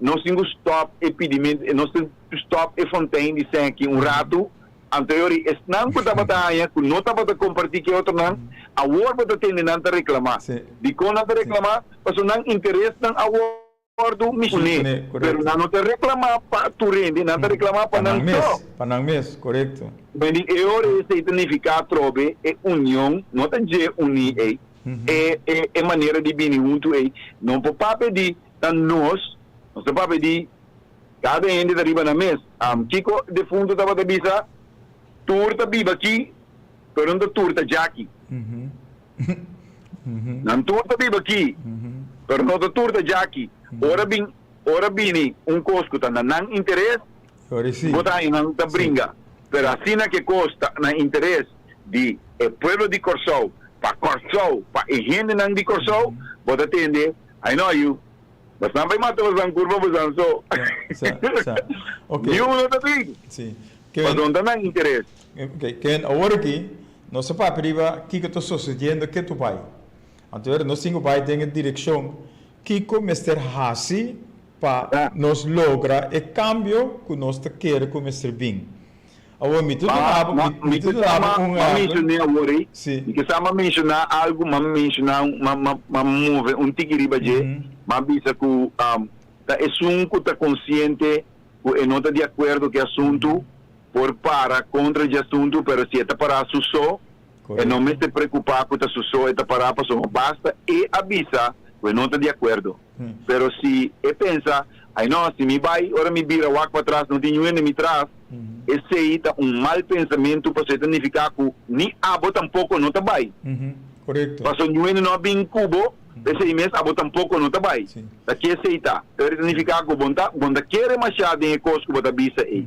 nos tin ku stòp e pidimentu, nos tin ku stòp e fontein di sèn aki un ratu. Anto e ori esnan ku tabata haña ku no tabata kompartí ku e otronan, awor bo ta tende nan ta reklamá. Dikon nan ta reklamá? Pasobra nan interesnan a wòrdu mishoné. Pero nan no ta reklamá pa tur hende, nan ta reklamá pa nan so. Pa nan mes, korekto. Bini e ora esei ta nifiká atrobe e union no ta dje uní ei. E e manera di bini huntu ei no por papia di ta nos, nos ta papia di Kada hende ta riba nan mes. Kiko defunto tabata bisa? Tur ta biba aki, pero no ta tur ta djaki. Nan tur ta biba aki, pero no ta tur ta djaki. Ora bin, ora bini un kos ku ta na nan interes, bo ta haña nan ta bringa. Pero asina ku e kos ta na interes di e pueblo di Kòrsou, pa Kòrsou, pa e hendenan di Kòrsou, bo ta tende, I know you. Basnan bai mata basnan kurpa basnan so. Sa, sa. Ok. Ni uno ta bin. Si. Pasobra ta nan interes. Ok, ken awor aki nos a papia riba kiko ta sosediendo ke tu bai. Anto ora nos tin ku bai den e direkshon kiko mester hasi pa nos logra e kambio ku nos ta kere ku mester bin. Awor mi ta duna bo, mi ta duna bo un Ma menshoné awor ei, Si. mi ke sa m'a menshoná algu, m'a menshoná, m'a, m'a, m'a move un tiki riba dje, m'a bisa ku ta esun ku ta konsiente ku e no ta di akuerdo ku e asuntu por para kontra dje asuntu, pero si e ta pará su so, e no mester preokupá ku ta su so e ta pará pasobra basta e a bisa ku e no ta di akuerdo. Pero si e pensa, Ai no, si mi bai, ora mi bira wak patras no tin niun hende mi tras, esei ta un mal pensamentu pasobra e ta nifiká ku ni abo tampoko no ta bai. Pasobra niun hende no a bin ku bo, p'esei mes abo tampoko no ta bai. Ta ki esei ta? Pero e ta nifiká ku bo ta bo ta kere mashá den e kos ku bo ta bisa ei.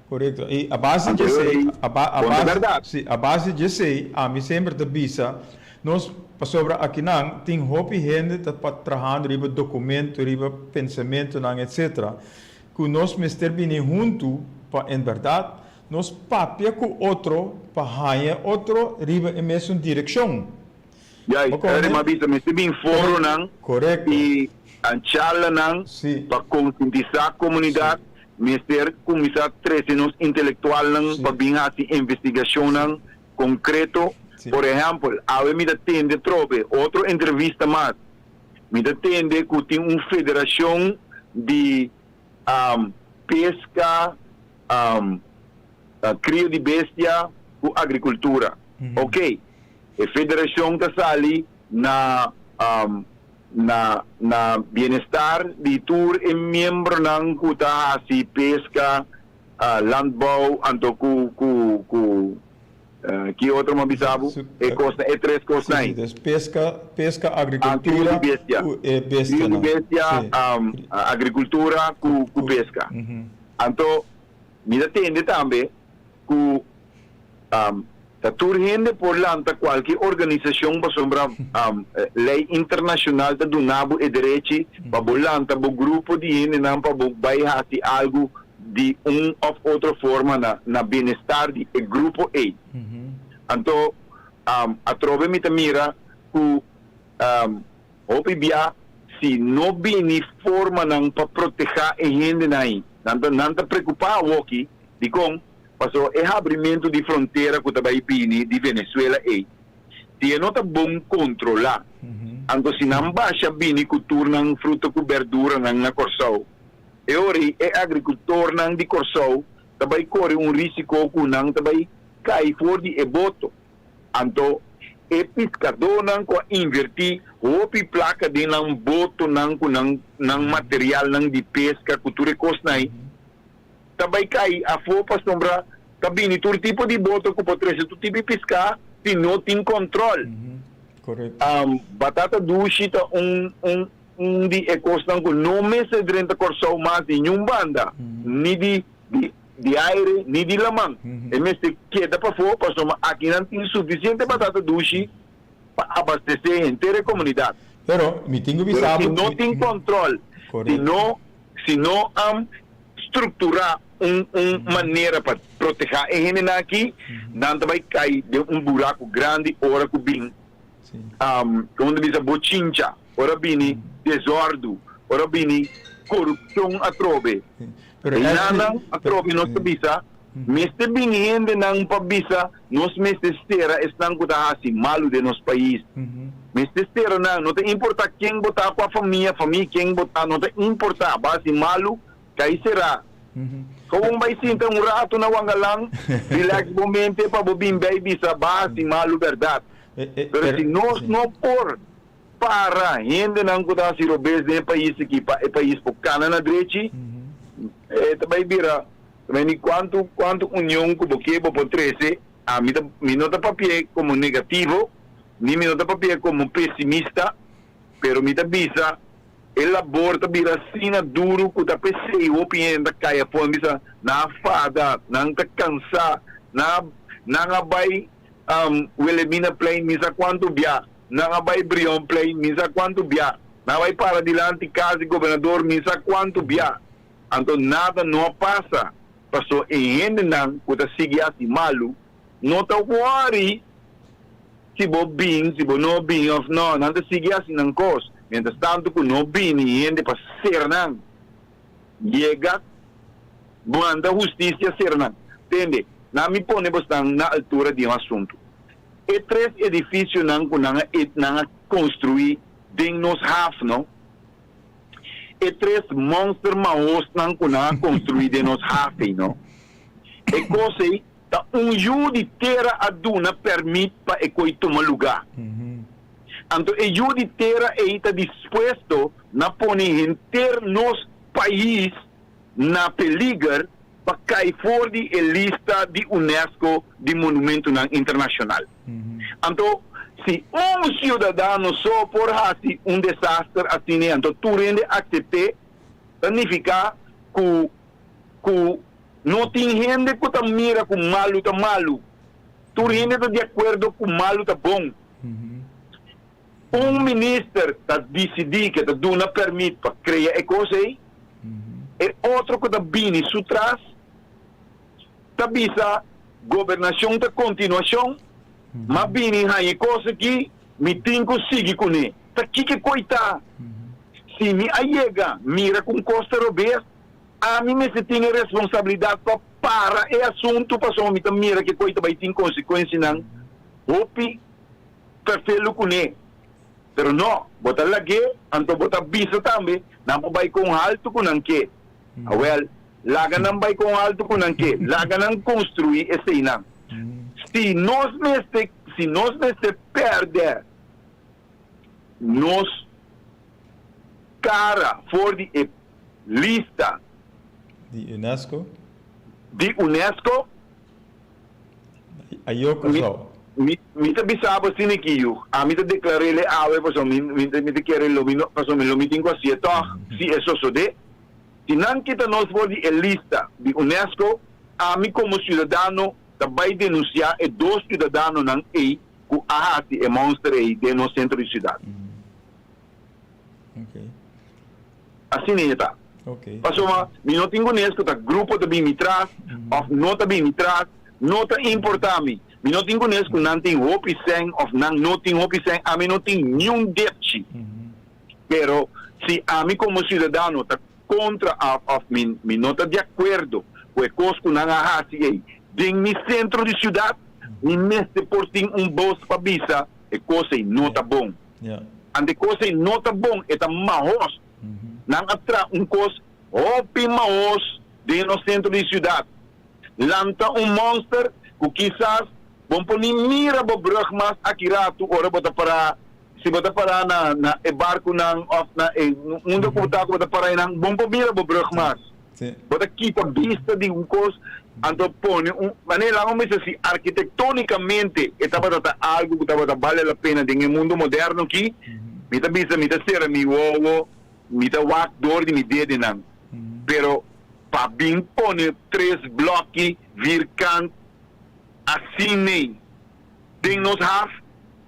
Korekto. I a base di esei, a base, si, a base di esei, ami semper ta bisa nos, pasobra akinan tin hopi hende ta trahando riba dokumento, riba pensamentonan, etcetera, ku nos mester bini huntu pa en bèrdat nos papia ku otro pa haña otro riba e mesun direkshon. Juist, Bo kòrda? M'a bisa mester bin foronan Korekto. i charlanan Sí. pa konsientisá komunidat, mester kuminsá trese nos intelektualnan Sí. pa bin hasi investigashonnan konkreto. Sí. Por ehèmpel, awe mi ta tende trobe otro entrevista mas, mi ta tende ku tin un federashon di peska, krio di bestia ku agrikultura. Oké. E federashon ta sali na na na bienestar di tur e miembronan ku ta hasi peska, landbouw anto ku ku ku ki otro mi a bisa bo? E kosnan e tres kosnan ei. Si, si, peska, peska, agrikultura Krio di bestia. ku e Krio di bestianan. bestia, agrikultura ku ku peska. Anto. Mi ta tende tambe ku ta tur hende por lanta kualke organisashon pasobra lei internashonal ta duna bo e derechi pa bo lanta bo grupo di hendenan pa bo bai hasi algu di un òf otro forma na na bienestar di e grupo ei. Anto atrobe mi ta mira ku Hopi bia si no bini formanan pa protehá e hendenan ei. Nan ta nan ta preokupá awoki. Dikon? Pasobra e habrimentu di frontera ku ta bai bini di Venezuela ei, si e no ta bon kontrolá, anto si nan basha bini ku tur nan fruta ku berduranan na Kòrsou, e ora ei e agrikultornan di Kòrsou ta bai kore un rísiko ku nan ta bai kai for di e boto. Anto e piskadónan ku a invertí hopi plaka den nan botonan ku nan nan materialnan di peska ku tur e kosnan ei, ta bai kai afó pasobra ta bini tur tipo di boto ku por trese tur tipo di piská si no tin kòntròl. Batata dushi ta un un un di e kosnan ku no mester drenta Kòrsou mas di niun banda, ni di di di aire ni di laman. E mester keda pafó pasobra akinan tin sufisiente batata dushi pa abastesé henter e komunidat. Pero mi tin ku Pero bisa si bo. no tin kòntròl, si no si no strukturá un un manera pa protehá e hendenan aki, nan ta bai kai den un buraku grandi ora ku bin komo ta bisa bochincha, ora bini desòrdu, ora bini korupshon atrobe. Pero Einan Ashley, atrobe nos ta bisa, mester bin hendenan pa bisa nos mester sera esnan ku ta hasi malu den nos pais. Mester sera nan, no ta importa ken bo ta, kua famia, famia ken bo ta, no ta importa, bo hasi malu, kai sera. Gewoon bai sinta un ratu na Wangalan, relax bo mente pa bo bin bei bisa bo hasi malu bèrdat. Pero si nos no por Para hendenan ku ta hasi robes den e pais aki pa e pais por kana na drechi, e ta bai bira meni kuantu kuantu union ku bo ke bo por trese. Ami ta mi no ta papia komo negativo ni mi no ta papia komo pesimista, pero mi ta bisa e labor ta bira asina duru ku ta p'esei hopi hende ta kai afó. Nan bisa nan a fada, nan ta kansa, nan nan a bai Wilhelminaplein mi sa kuantu bia. Nan a bai Brionplein mi sa kuantu bia. Nan a bai para dilanti kas di gobernador mi sa kuantu bia. Anto nada no a pasa, paso e hendenan ku ta sigui hasi malu no ta wòri si bo bin, si bo no bin òf no. Nan ta sigui hasi nan kos. Mientras tantu ku no bini hende pa sera nan, yega manda hustisia sera nan. Tende, nan mi pone bosnan na altura di un asuntu. E tres edificionan cu nan a nan a construi den nos haf no. E tres monster mahosnan cu nan a construi den nos haf ey no. E cos ey ta un yu di tera a duna permit pa e coy tuma luga. Anto e yu di tera ey ta dispuesto na pone henter nos pais na peliger pa kai for di e lista di UNESCO di monumentonan internashonal. Anto, si un siudadano so por hasi un desaster asina anto tur hende aksept'é, ta nifiká ku ku no tin hende ku ta mira ku malu ta malu. Tur hende ta di akuerdo ku malu ta bon. Un minister ta disidí ke ta duna pèrmit pa krea e kos ei, e otro ku ta bini su tras ta bisa gobernashon ta kontinuashon, m'a bini haña e kos aki, mi tin ku sigui kuné. Ta kiko e koi ta? Si mi a yega mira ku un kos ta robes, ami mester tin e responsabilidat pa para e asuntu pasobra mi ta mira ku e koi ta bai tin konsekuensianan hopi. Perfelu kuné. Pero no, bo ta lag'é, anto bo ta bisa tambe, nan por bai kon haltu ku nan ke. Awèl, laga nan bai kon haltu ku nan ke, laga nan konstruí eseinan. Si nos mester, si nos mester pèrdè nos kara for di e lista. Di UNESCO. Di UNESCO. Ayo Kòrsou. Mi mi ta bisa bo asina aki yu. Ami ta deklar'é awe pasobra mi mi mi ta kere lo mi no pasobra mi lo mi tin ku hasié tòg si e sosodé. Si nan kita nos for di e lista di UNESCO. Ami komo siudadano ta bai denunsiá e dos siudadanonan ei ku a hasi e monster ei den nos sentro di siudat. Asina e ta. Pasobra mi no tin kunes ku ta grupo ta bin mi tras òf no ta bin mi tras, no ta importá mi. Mi no tin kunes ku nan tin hopi sèn òf nan no tin hopi sèn, ami no tin niun depchi. Pero si ami komo siudadano ta kontra òf mi mi no ta di akuerdo ku e kos ku nan a hasi ei den mi sentro di siudat, mi mester por tin un bos pa bisa e kos ei no ta bon. Anto e kos ei no ta bon, e ta mahos. Nan a traha un kos hopi mahos den nos sentro di siudat. Lanta un monster ku kisas bo por ni mira bo brug mas aki ratu ora bo ta para, si bo ta para na na e barkunan òf na e unda ku bo ta ku bo ta para einan, bo por mira bo brug mas. Bo ta kita bista di un kos anto pone un manera laga mi bisa si arkitektónikamente e tabata ta algu ku tabata bale la pena den e mundu moderno aki, mi ta bisa mi ta sera mi wowo, mi ta wak dor di mi dedenan. Pero pa bin pone tres blòki vierkant asin'ei den nos haf,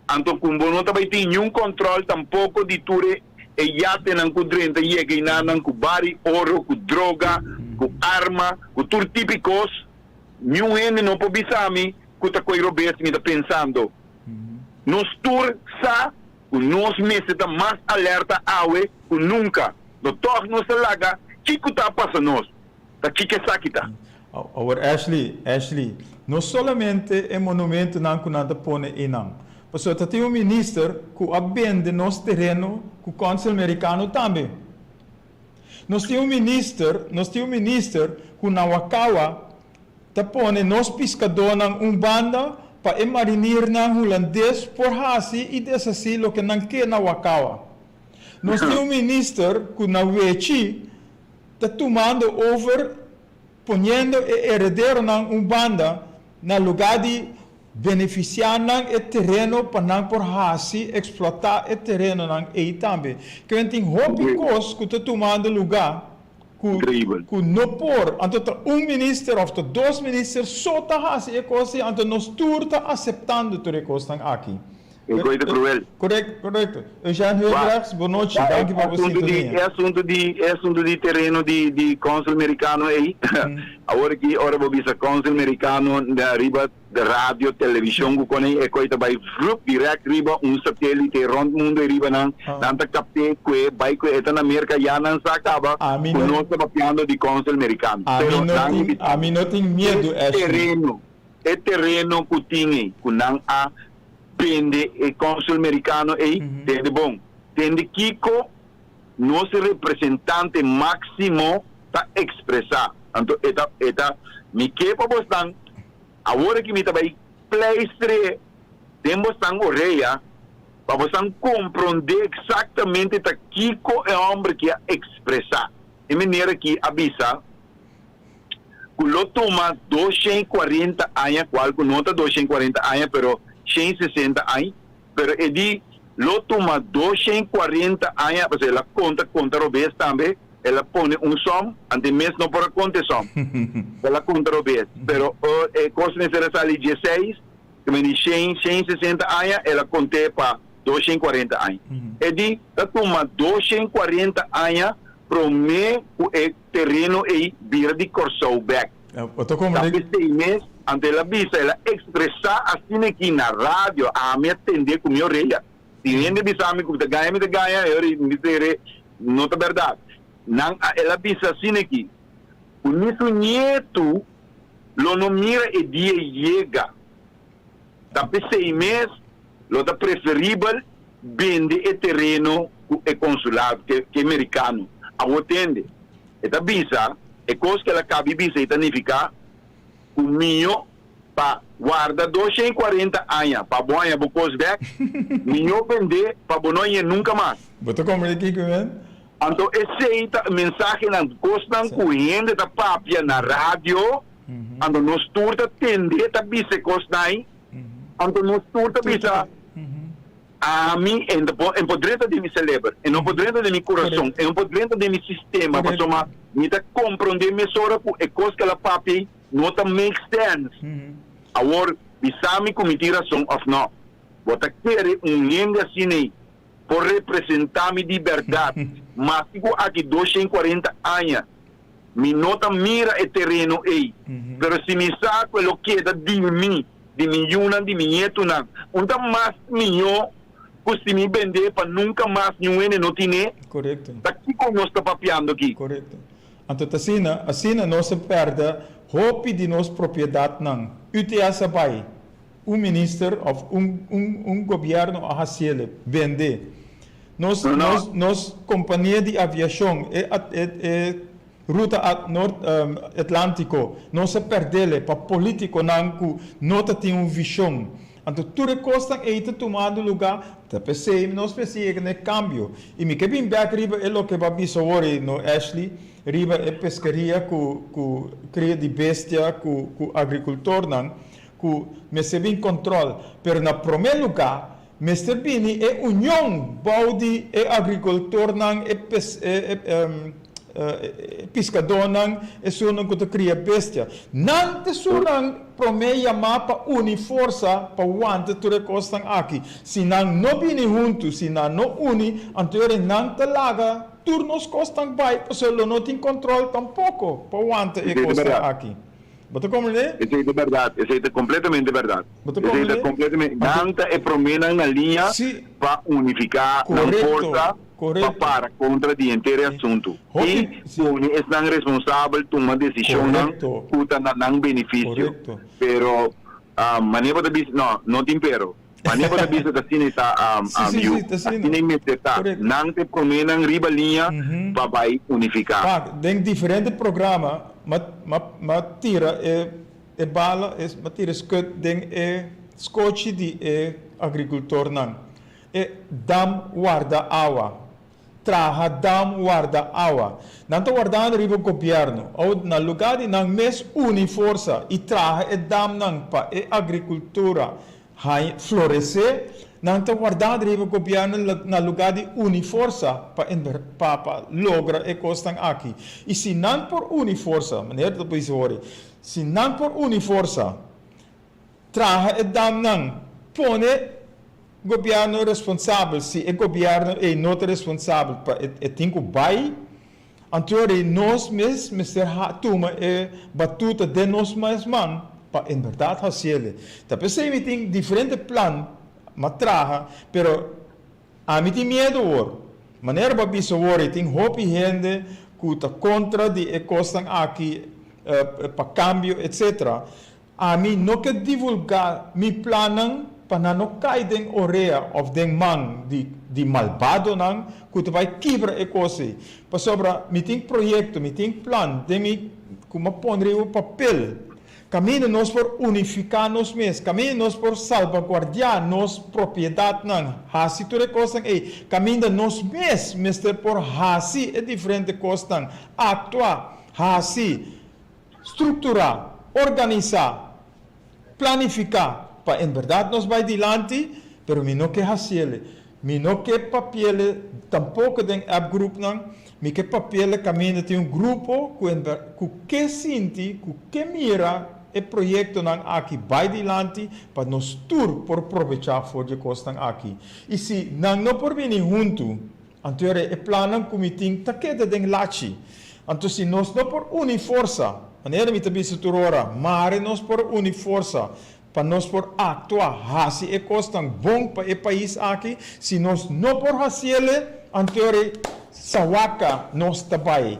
anto ku bo no ta bai tin niun kòntròl tampoko di tur e e yatenan ku drenta yega einanan ku bari oro, ku droga, ku arma, ku tur tipi kos, niun hende no por bisa mi ku ta koe robes mi ta pensando. Nos tur sa ku nos mester ta mas alerta awe ku nunka. No tòg nos ta laga kiko ta pasa nos, ta kiko esaki ta. Awor Ashley, Ashley, no solamente e monumentonan ku nan ta pone einan, pasobra ta tin un minister ku a bende nos tereno ku kònsel merikano tambe. Nos tin un minister, nos tin un minister ku na Wakawa ta pone nos piskadónan un banda pa e marinirnan hulandes por hasi i deshasí loke nan ke na Wakawa. Nos tin un minister ku na Wechi ta tumando over poniendo e herederonan un banda na lugá di benefisiá nan e tereno pa nan por hasi eksplotá e terenonan ei tambe. Kiben tin hopi kos ku ta tumando lugá ku ku no por. Anto ta un minister òf ta dos minister so ta hasi e kos ei anto nos tur ta aseptando tur e kosnan aki. E koe ta kruel. Correcto, correcto. Eugène Heubrechts, bo nochi. Danki pa bo sintonia. E asuntu di, e asuntu di tereno di, di consul mericano ei, awor aki ora bo bisa consul mericano riba radio, television ku kon ei, e koe ta bai vrup direct riba un satelite rond mundo ei riba nan, nan ta kapt'é kue bai kue e ta na Merca ya nan sa kaba ku nos ta papiando di consul mericano. Pero nan a bisa, Ami no tin miedu, e tereno, e tereno ku tin ei, ku nan a Tende e consul mericano ey, tende bon, tende kico nos representante maximo ta expresa. Anto e ta, e ta, mi ke pa bosnan, awor aki mi ta bay pleistre den bosnan orea, pa bosnan compronde exactamente ta kico e homber ki a expresa. E meneer aki a bisa. ku lo tuma 240 aña, kual ku no ta 240 aña pero 160 añ, pero e di lo tuma 240 aña, pasobra el a konta konta robes tambe, el a pone un som, antes mes no por a konta e som, el a konta robes, pero e kos mester a sali dieseis, ke men di shen, 160 aña, el a kont'é pa 240 aña. E di ta tuma 240 aña promé ku e tereno ei bira di Kòrsou bèk. Ta p'esei mes, anto el a bisa, el a ekspresá asina aki na radio, ami a tendé ku mi orea. Si hende bisa mi ku mi ta gaña, mi ta gaña, e ora mi ta kere no ta bèrdat. Nan a, el a bisa asina aki, ku ni su nietu lo no mira e dia yega. Ta p'esei mes lo ta preferibel bende e tereno ku e konsulado, ku e merikano. Awor tende, e ta bisa, e kos ku el a kabi bisa ei ta nifiká ku mihó pa warda 240 aña pa bo haña bo kos bèk, mihó bend'é pa bo no hañ'é nunka mas. Bo ta komprendé kiko, men? Anto esei ta mensahenan, kosnan ku hende ta papia na radio. Anto nos tur ta tende ta bisa e kosnan ei, anto nos tur ta bisa, Ami e no por, e no por drenta den mi seleber, e no por drenta den mi kurason, e no por drenta den mi sistema, pasobra mi ta komprondé mesora ku e kos ku el a papia ei. No ta make sense. Awor bisa mi ku mi tin rason òf nò. Bo ta kere un hende asin'ei por representá mi di bèrdat maske ku aki 240 aña mi no ta mira e tereno ei, pero si mi sa ku e lo keda di mi, di mi yunan, di mi ñetunan, un ta mas mihó ku si mi bend'é pa nunka mas niun hende no tin'é? Ta kiko nos ta papiando aki? Korekto. Anto ta asina, asina nos a pèrdè hopi di nos propiedatnan. UTS a bai, un minister òf un un un gobièrnu a hasiele, bende. Nos nos nos kompania di aviashon, e e e ruta at nort Atlantiko, nos a pèrdele pa politikonan ku no ta tin un vishon. Anto tur e kosnan ei ta tumando lugá, ta p'esei nos mester yega na e kambio. I mi ke bin bèk riba e loke bo a bisa awor ei, no Ashley, riba e peskeria ku ku kria di bestia ku ku agrikultornan ku mester bin kòntròl. Pero na promé lugá mester bini e union bou di e agrikultornan, e pes e e E piskadónan, esunnan ku ta kria bestia. Nan ta esunnan promé yamá pa uni forsa pa wanta tur e kosnan aki. Si nan no bini huntu, si nan no uni, anto ora nan ta laga tur nos kosnan bai, pasobra lo no tin kòntròl tampoko pa wanta e kosnan aki. Bo ta komprendé? Esei ta bèrdat, esei ta kompletamente bèrdat. Bo ta Esei ta komprendé? kompletamente. Anto. Nan ta e proménan na liña Sí. pa unifiká nan Korekto, forsa pa korekto. para kontra di henter e asuntu i Hopi, sí. pone esnan responsabel tuma desishonnan Korekto. ku ta na nan benefisio. Korekto. Pero, manera bo ta bisa, no, no tin pero. Manera bo ta bisa ta asina e ta, Sí, sí, yu. sí, ta asina. Asina e mester ta. Korekto. Nan ta e proménan riba liña pa bai unifiká. Pak, den diferente programa m'a m'a m'a tira e e bala, e m'a tira e skut den e skochi di e agrikultornan. E dam warda awa. Traha dam warda awa. Nan ta wardando riba gobièrnu. Ou na lugá di nan mes uni forsa i traha e damnan pa e agrikultura haña floresé, nan ta wardando riba gobièrnu na lugá di uni forsa pa pa pa logra e kosnan aki. I si nan por uni forsa, manera ta bisa hori, si nan por uni forsa, Traha e damnan, pone gobierno responsabel, si e gobierno ei no ta responsabel pa e tin ku bai, anto rei nos mes mester tuma e batuta den nos mes man pa en berdad hasiele. Ta p'esei mi tin diferente plan m'a traha, pero ami tin miedu awor. Manera bo a bisa awor ei tin hopi hende ku ta kontra di e kosnan aki pa kambio etcetera. Ami no ke divulgá mi plannan pa nan no kai den orea òf den man di di malbadonan ku ta bai kibra e kos ei. Pasobra mi tin proyekto, mi tin plan den mi ku mi a pone riba papel. Kaminda nos por unifiká nos mes, kaminda nos por salbaguardiá nos propiedatnan, hasi tur e kosnan ei, kaminda nos mes mester por hasi e diferente kosnan, aktua, hasi. Strukturá, organisá, planifiká pa en bèrdat nos bai dilanti, pero mi no ke hasiele. Mi no ke papiele tampoko den appgroepnan, mi ke papiele kaminda tin un grupo ku en ku ke sinti, ku ke mira e proyektonan aki bai dilanti pa nos tur por probechá for di e kosnan aki. I si nan no por bini huntu, Anto ora e plannan ku mi tin ta keda den lachi. Anto si nos no por uni forsa, manera mi ta bisa tur ora, mare nos por uni forsa pa nos por aktua, hasi e kosnan bon pa e pais aki, si nos no por hasiele, anto ora sawaka nos ta bai.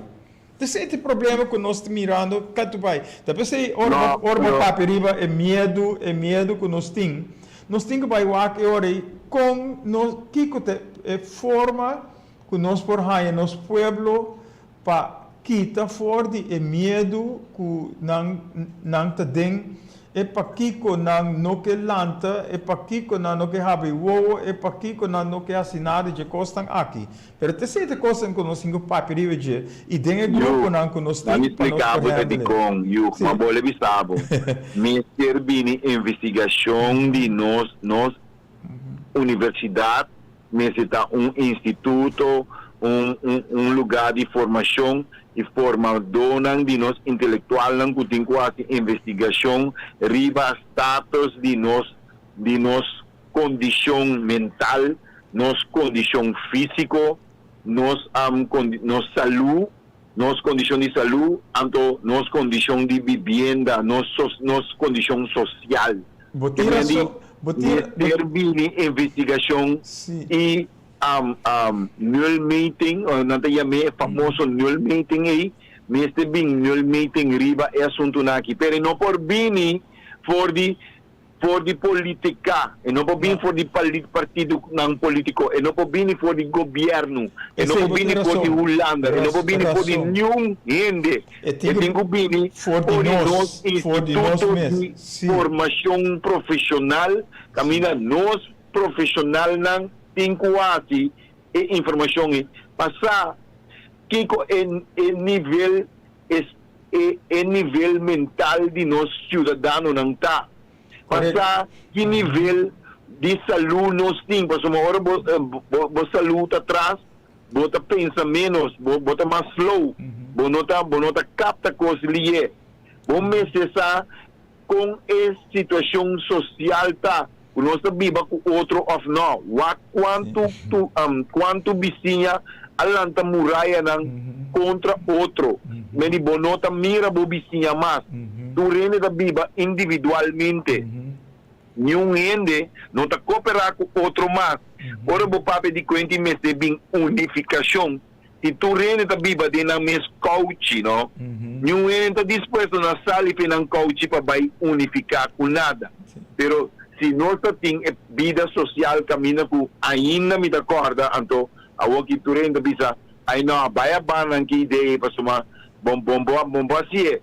Esei ta e problema ku nos ta mirando katu bai. Ta p'esei ora bo ora bo papia riba e miedu, e miedu ku nos tin, nos tin ku bai wak e ora ei kon nos, kiko ta e forma ku nos por haña nos pueblo pa kita for di e miedu ku nan nan ta den, e pakiko nan no ke lanta, e pakiko nan no ke habri wowo, e pakiko nan no ke hasi nada dje kosnan aki. Pero ta esei ta kosnan ku nos tin ku papia riba dje i den e Yu, gruponan ku nos laat mi tin pa nos splika por bo ta handle. dikon, yu, Sí. ma bo le bisa bo. Mester bini investigashon di nos, nos universidat mester ta un instituto, un, un, un lugá di formashon. i formadónan di nos intelektualnan ku tin ku hasi investigashon riba status di nos di nos kondishon mental, nos kondishon físiko, nos nos salú, nos kondishon di salú, anto nos kondishon di bibienda, nos nos kondishon sosial. Bo tin rason, bo tin. Mester bini investigashon i nulmeting, nan ta yam'é e famoso nulmeting ei, mester bin nulmeting riba e asuntunan aki. Pero e no por bini for di for di politica, e no por bini for di partidonan politico, e no por bini for di gobierno, e no por bini for di Hulanda, e no por bini for di niun hende. E tin cu bini for di nos instituto di formacion profesional caminda nos profesionalnan tin cu haci e informacion ei pa sa kico e nivel e nivel mental di nos ciudadanonan ta, pa sa ki nivel di salud nos tin, pasobra ora bo salud ta tras, bo ta pensa menos, bo ta mas slow, bo no ta bo no ta capta cos liye. Bo mester sa con e situacion social ta, cu nos ta biba cu otro of no. Wak cuanto tu cuanto bisiña a lanta murayanan contra otro. Meni bo no ta mira bo bisiña mas. Tur hende ta biba individualmente. Niun hende no ta koperá ku otro mas. Ora bo papia di kuenta i mester bin unifikashon, si tur hende ta biba den nan mes kouchi, no? Niun hende ta dispuesto na sali fe nan kouchi pa bai unifiká ku nada. Pero si nos ta tin e bida sosial kaminda ku ainda mi ta kòrda, anto awoki tur hende ta bisa, Ai no, bai a ban nan ki idea ei pasobra bo bo bo hasié.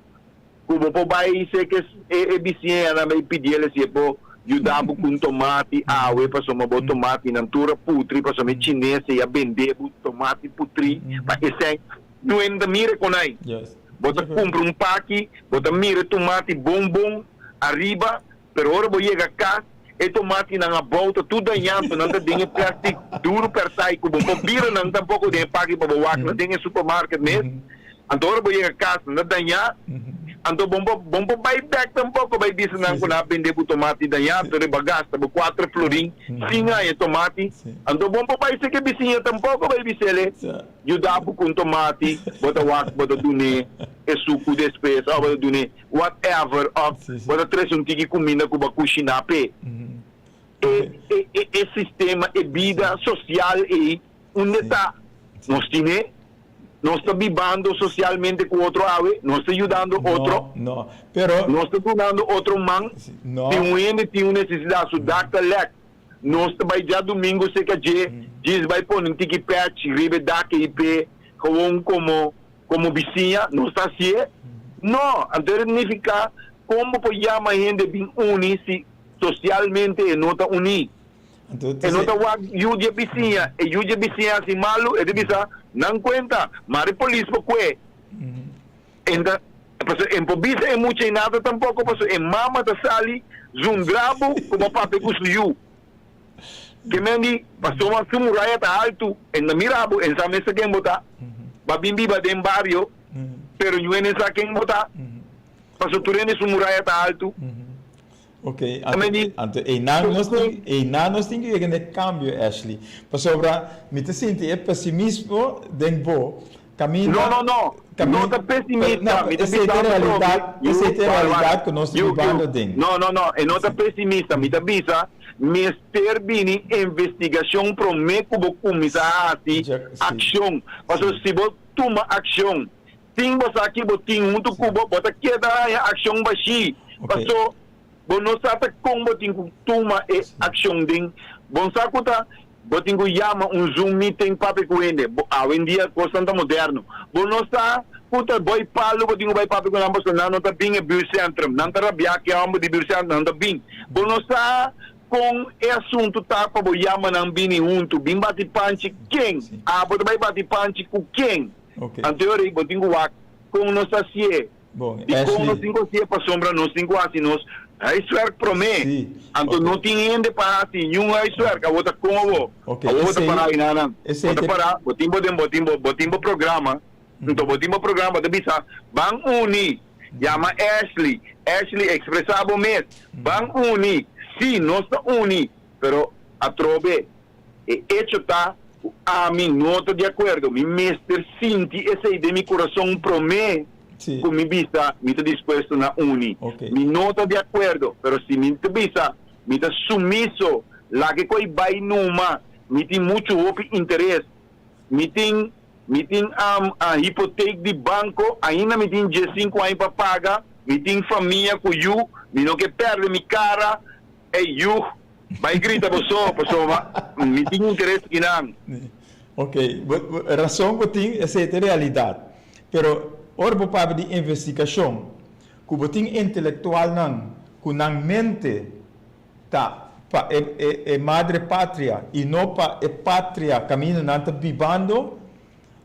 Ku bo por bai seke e bisiñanan bai pidiel si e por yuda bo ku un tomati awe pasobra bo tomatinan tur a putri pasobra e chines ei a bende bo tomati putri pa esei no e ta mira kon ai. Bo ta kumpra un paki bo ta mira e tomati bon bon ariba pero ora bo yega kas e tomatinan abou ta tur dañá anto nan ta den e plastic duru pèrtai ku bo por bira nan tampoko den e paki pa bo wak nan den e supermarket mes. Anto ora bo yega kas nan ta dañá, anto bo no bo no por bai bèk tampoko bai bisa nan ku nan a bende bo tomati dañá, anto riba gasta bo kuater florin sin haña tomati, anto bo no por bai seke bisiña tampoko bai bis'el yuda bo ku un tomati, bo ta wak bo ta dun'é e suku despues òf bo ta dun'é whatever òf bo ta trese un tiki kuminda ku bo a kushiná p'e. E e e sistema, e bida sosial ei unda ta? Nos tin'é? Nos ta bibando socialmente cu otro awe? Nos ta yudando otro? No, no. Pero. Nos ta dunando otro man? No. Si un hende tin un necesidad, su dak ta lek, nos ta bay djadumingo cerca dje, djis bay pone un tiki patch riba e dak ei p'e gewoon como, como bisiña? Nos ta hacié? No! Anto e significa con bo por yama hende bin uni si socialmente e no ta uni? E no ta wak yu di e bisiña, e yu di e bisiña hasi malu, e ta bisa, Nan kuenta, mari polis por kue. E ta, pasobra e no por bisa e mucha i nada tampoko, pasobra e mama ta sali zundra bo ku bo papia ku su yu. Ke men di, pasobra su muraya ta haltu, e no ta mira bo, e no sa mester ken bo ta. Bo a bin biba den bario, pero niun hende sa ken bo ta, pasobra tur hende su muraya ta haltu. Ok, anto einan nos tin, einan nos tin ku yega na e kambio, Ashley. Pasobra mi ta sinti e pesimismo den bo kaminda. No, no, no. No ta pesimista. No, esei ta e realidat, esei ta e realidat ku nos ta bibando den. No, no, no. E no ta pesimista. Mi ta bisa mester bini investigashon promé ku bo kuminsá hasi akshon. Pasobra si bo tuma akshon Sin bo sa ki bo tin huntu ku bo, bo ta keda haña akshon bashí. Pasó bo no sa ta kon bo tin ku tuma e akshon den. Bo sa ku ta bo tin ku yama un Zoom meeting papia ku hende. Bo awendia kosnan ta moderno. Bo no sa ku ta boi palu bo tin ku bai papia ku nan pasobra nan no ta bin e buurtcentrum. Nan ta rabiá ku e hòmber di buurtcentrum, nan no ta bin. Bo no sa kon e asuntu ta pa bo yama nan bini huntu. Bin bati panchi ken? Abo ta bai bati panchi ku ken? Anto e ora bo tin ku wak kon nos ta hasié. Di kon nos tin ku hasié pasobra nos tin ku hasi nos huiswerk promé. Anto no tin hende pa hasi niun huiswerk. Awor ta kon awor? Awor bo ta pará ayina nan. Bo ta pará, bo tin bo den bo tin bo bo tin bo programa. Anto bo tin bo programa bo ta bisa ban uni, yama Ashley, Ashley expresa bo mes, ban uni, si nos ta uni, pero atrobe e hecho ta cu ami no ta di acuerdo, mi mester sinti esey den mi curason prome cu mi bisa mi ta dispuesto na uni. Mi no ta di acuerdo, pero si mi ta bisa mi ta sumiso, laga cu ey bay numa, mi tin mucho hopi interes, mi tin Mi tin a hipoteek di banko, ainda mi tin diesinku aña pa paga, mi tin famia ku yu, mi no ke pèrdè mi kara, ey yu, bai grita bo so, pasobra mi tin interes kinan. Ok, bo rason bo tin, esei ta e realidat. Pero ora bo papia di investigashon, ku bo tin intelektualnan ku nan mente Ta pa e e e madre patria y no pa e patria caminda nan ta bibando,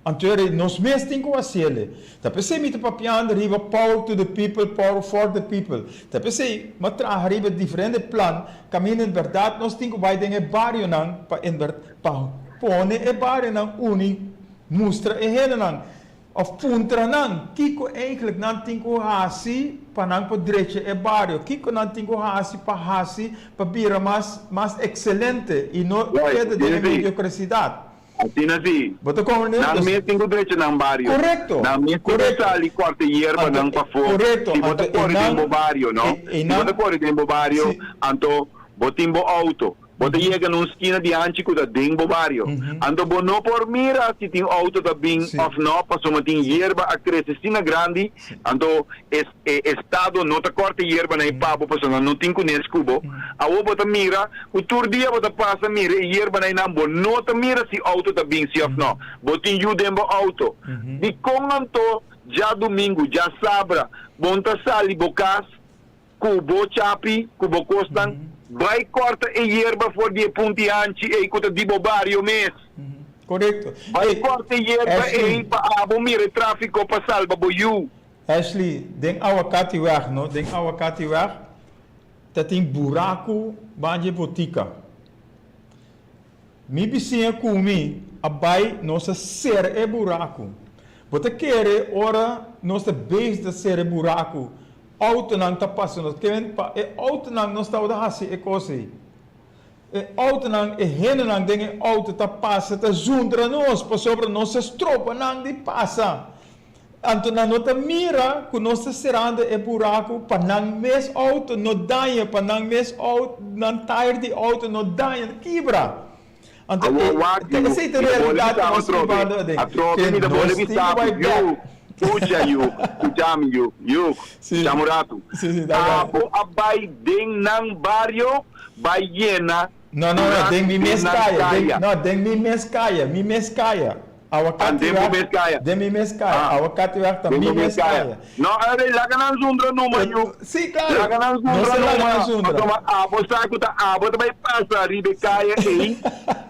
anto e rei nos mes tin cu haciele. Ta p'esey mi ta papiando riba power to the people, power for the people. Ta p'esey mi a traha riba diferente plan caminda en berdad nos tin cu bay den e barionan pa en pa pone e barionan uni, mustra e hendenan. Of puntra nan kiko eigenlijk nan tin ku hasi pa nan por drecha e bario, kiko nan tin ku hasi pa hasi pa bira mas mas ekselente i no keda den e mediokrasidat. Asina si. Bo ta komprende? Nan mes tin ku drecha nan bario. Korekto. Nan mes tin ku sali kòrta yerbanan pafó. Korekto. Si bo ta kore den bo bario, no? Si bo ta kore den bo bario, anto bo tin bo outo. Bo ta yega na un skina di hanchi ku ta den bo bario. Anto bo no por mira si tin outo ta bin òf no pasobra tin yerba a krese asina grandi. Anto e e estado no ta kòrta yerba na e pa bo pasobra nan no tin kunes ku bo. Awor bo ta mira ku tur dia bo ta pasa mira e yerba na einan bo no ta mira si outo ta bin si òf no. Bo tin yu den bo outo. Dikon anto djadumingu, djasabra bo no ta sali bo kas Ku bo chapi, ku bo kosnan, bai kòrta e yerba for di e punti hanchi ei ku ta di bo bario mes. Korekto. Bai kòrta e yerba ei pa abo mira e tráfiko pa salba bo yu. Ashley, den Awakatiweg, no, den Awakatiweg ta tin buraku ban dje botika. Mi bisiña ku mi a bai nos a sera e buraku. Bo ta kere ora nos ta bezig ta sera e buraku, outonan ta pasa nos. Ke men pa e outonan nos tabata hasi e kos ei. E outonan, e hendenan den e outo ta pasa ta zundra nos pasobra nos a stroba nan di pasa. Anto nan no ta mira ku nos ta serando e buraku pa nan mes outo no daña, pa nan mes outo, nan tayer di outo no daña, no kibra. Anto Awor e, wak ta yu, esei ta mi ta bole realidat bisa ku nos atrobe, bibando aden. atrobe Ke mi ta bole nos tin bisa ku bo, bai yu, bèk. skucha yu, skucha mi yu, yu, Sí, skucha mi un ratu. sí, sí, dale, dale. Abo a bai den nan bario, bai yena No, no, no, den buraku mi den mes nan kaya, den, kaya. no, den mi mes kaya, mi mes kaya. Ah, den bo Awakatiweg, mes kaya. den mi mes kaya. Ah, Awakatiweg ta den mi bo mes mes kaya. kaya. No, ey, laga nan zundra numa, yu. Sí, claro. Laga nan No zundra se laga numa. nan zundra. Pasobra abo sa ku ta abo ta bai pasa riba e kaya ey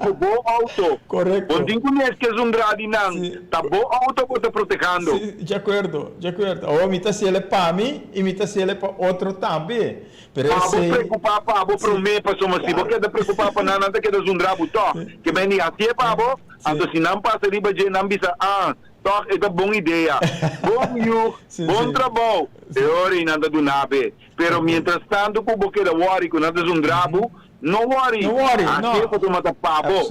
ku bo outo. Korekto. Bo tin ku nes ke zundra di nan. Sí. Ta bo outo bo ta protehando. Sí, di akuerdo, di akuerdo. Awor mi ta hasiel pa mi i mi ta hasiel pa otro tambe. Pero Pa bo esei. preokupá pa bo Sí, promé, pasobra si bo claro. keda preokupá pa nan, nan ta keda zundra bo tòg. Ke men di hasié pa bo, Anto si nan pasa riba dje, nan bisa, Ah, tòg e ta bon idea. Bon yu, bon trabou! E ora ei nan ta duna be. Pero mientras tantu ku bo keda wòri ku nan ta zundra bo, no wòri. Hasié pasobra ta pa bo.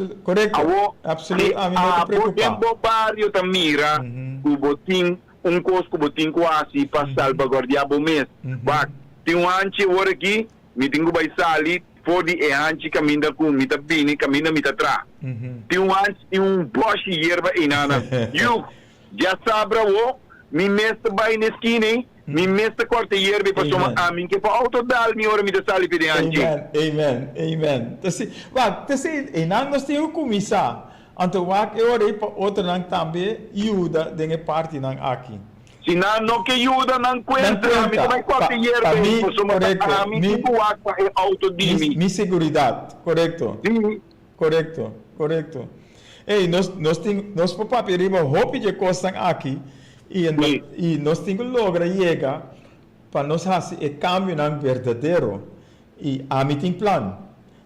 Awor, si abo den bo bario ta mira ku bo tin un kos ku bo tin ku hasi pa salbaguardiá bo mes, wak, tin un hanchi awor aki, Mi tin ku bai sali for di e hanchi kaminda ku mi ta bini, kaminda mi ta tra. Tin un hanchi, tin un bòshi yerba einanan. Yug, djasabra awo, mi mes ta bai na e skina ei, mi mes ta kòrta e yerba ei pasobra ami n'ke pa outo dal mi ora mi ta sali pidi e hanchi. Amen, amen, amen. Ta si, wak, ta si, einan nos tin ku kuminsá. Anto wak e ora ei pa otronan tambe yuda den e partinan aki. Si nan no ke yuda, nan kuentra. Mi ta bai kòrta yerba ei, pasobra ta ami tin ku wak pa e outo di mi. Mi seguridat, korekto. Sí. Korekto, korekto. Ey, nos, nos tin, nos por papia riba hopi dje kosnan aki i en Sí. i nos tin ku logra yega pa nos hasi e kambionan berdadero. I ami tin plan,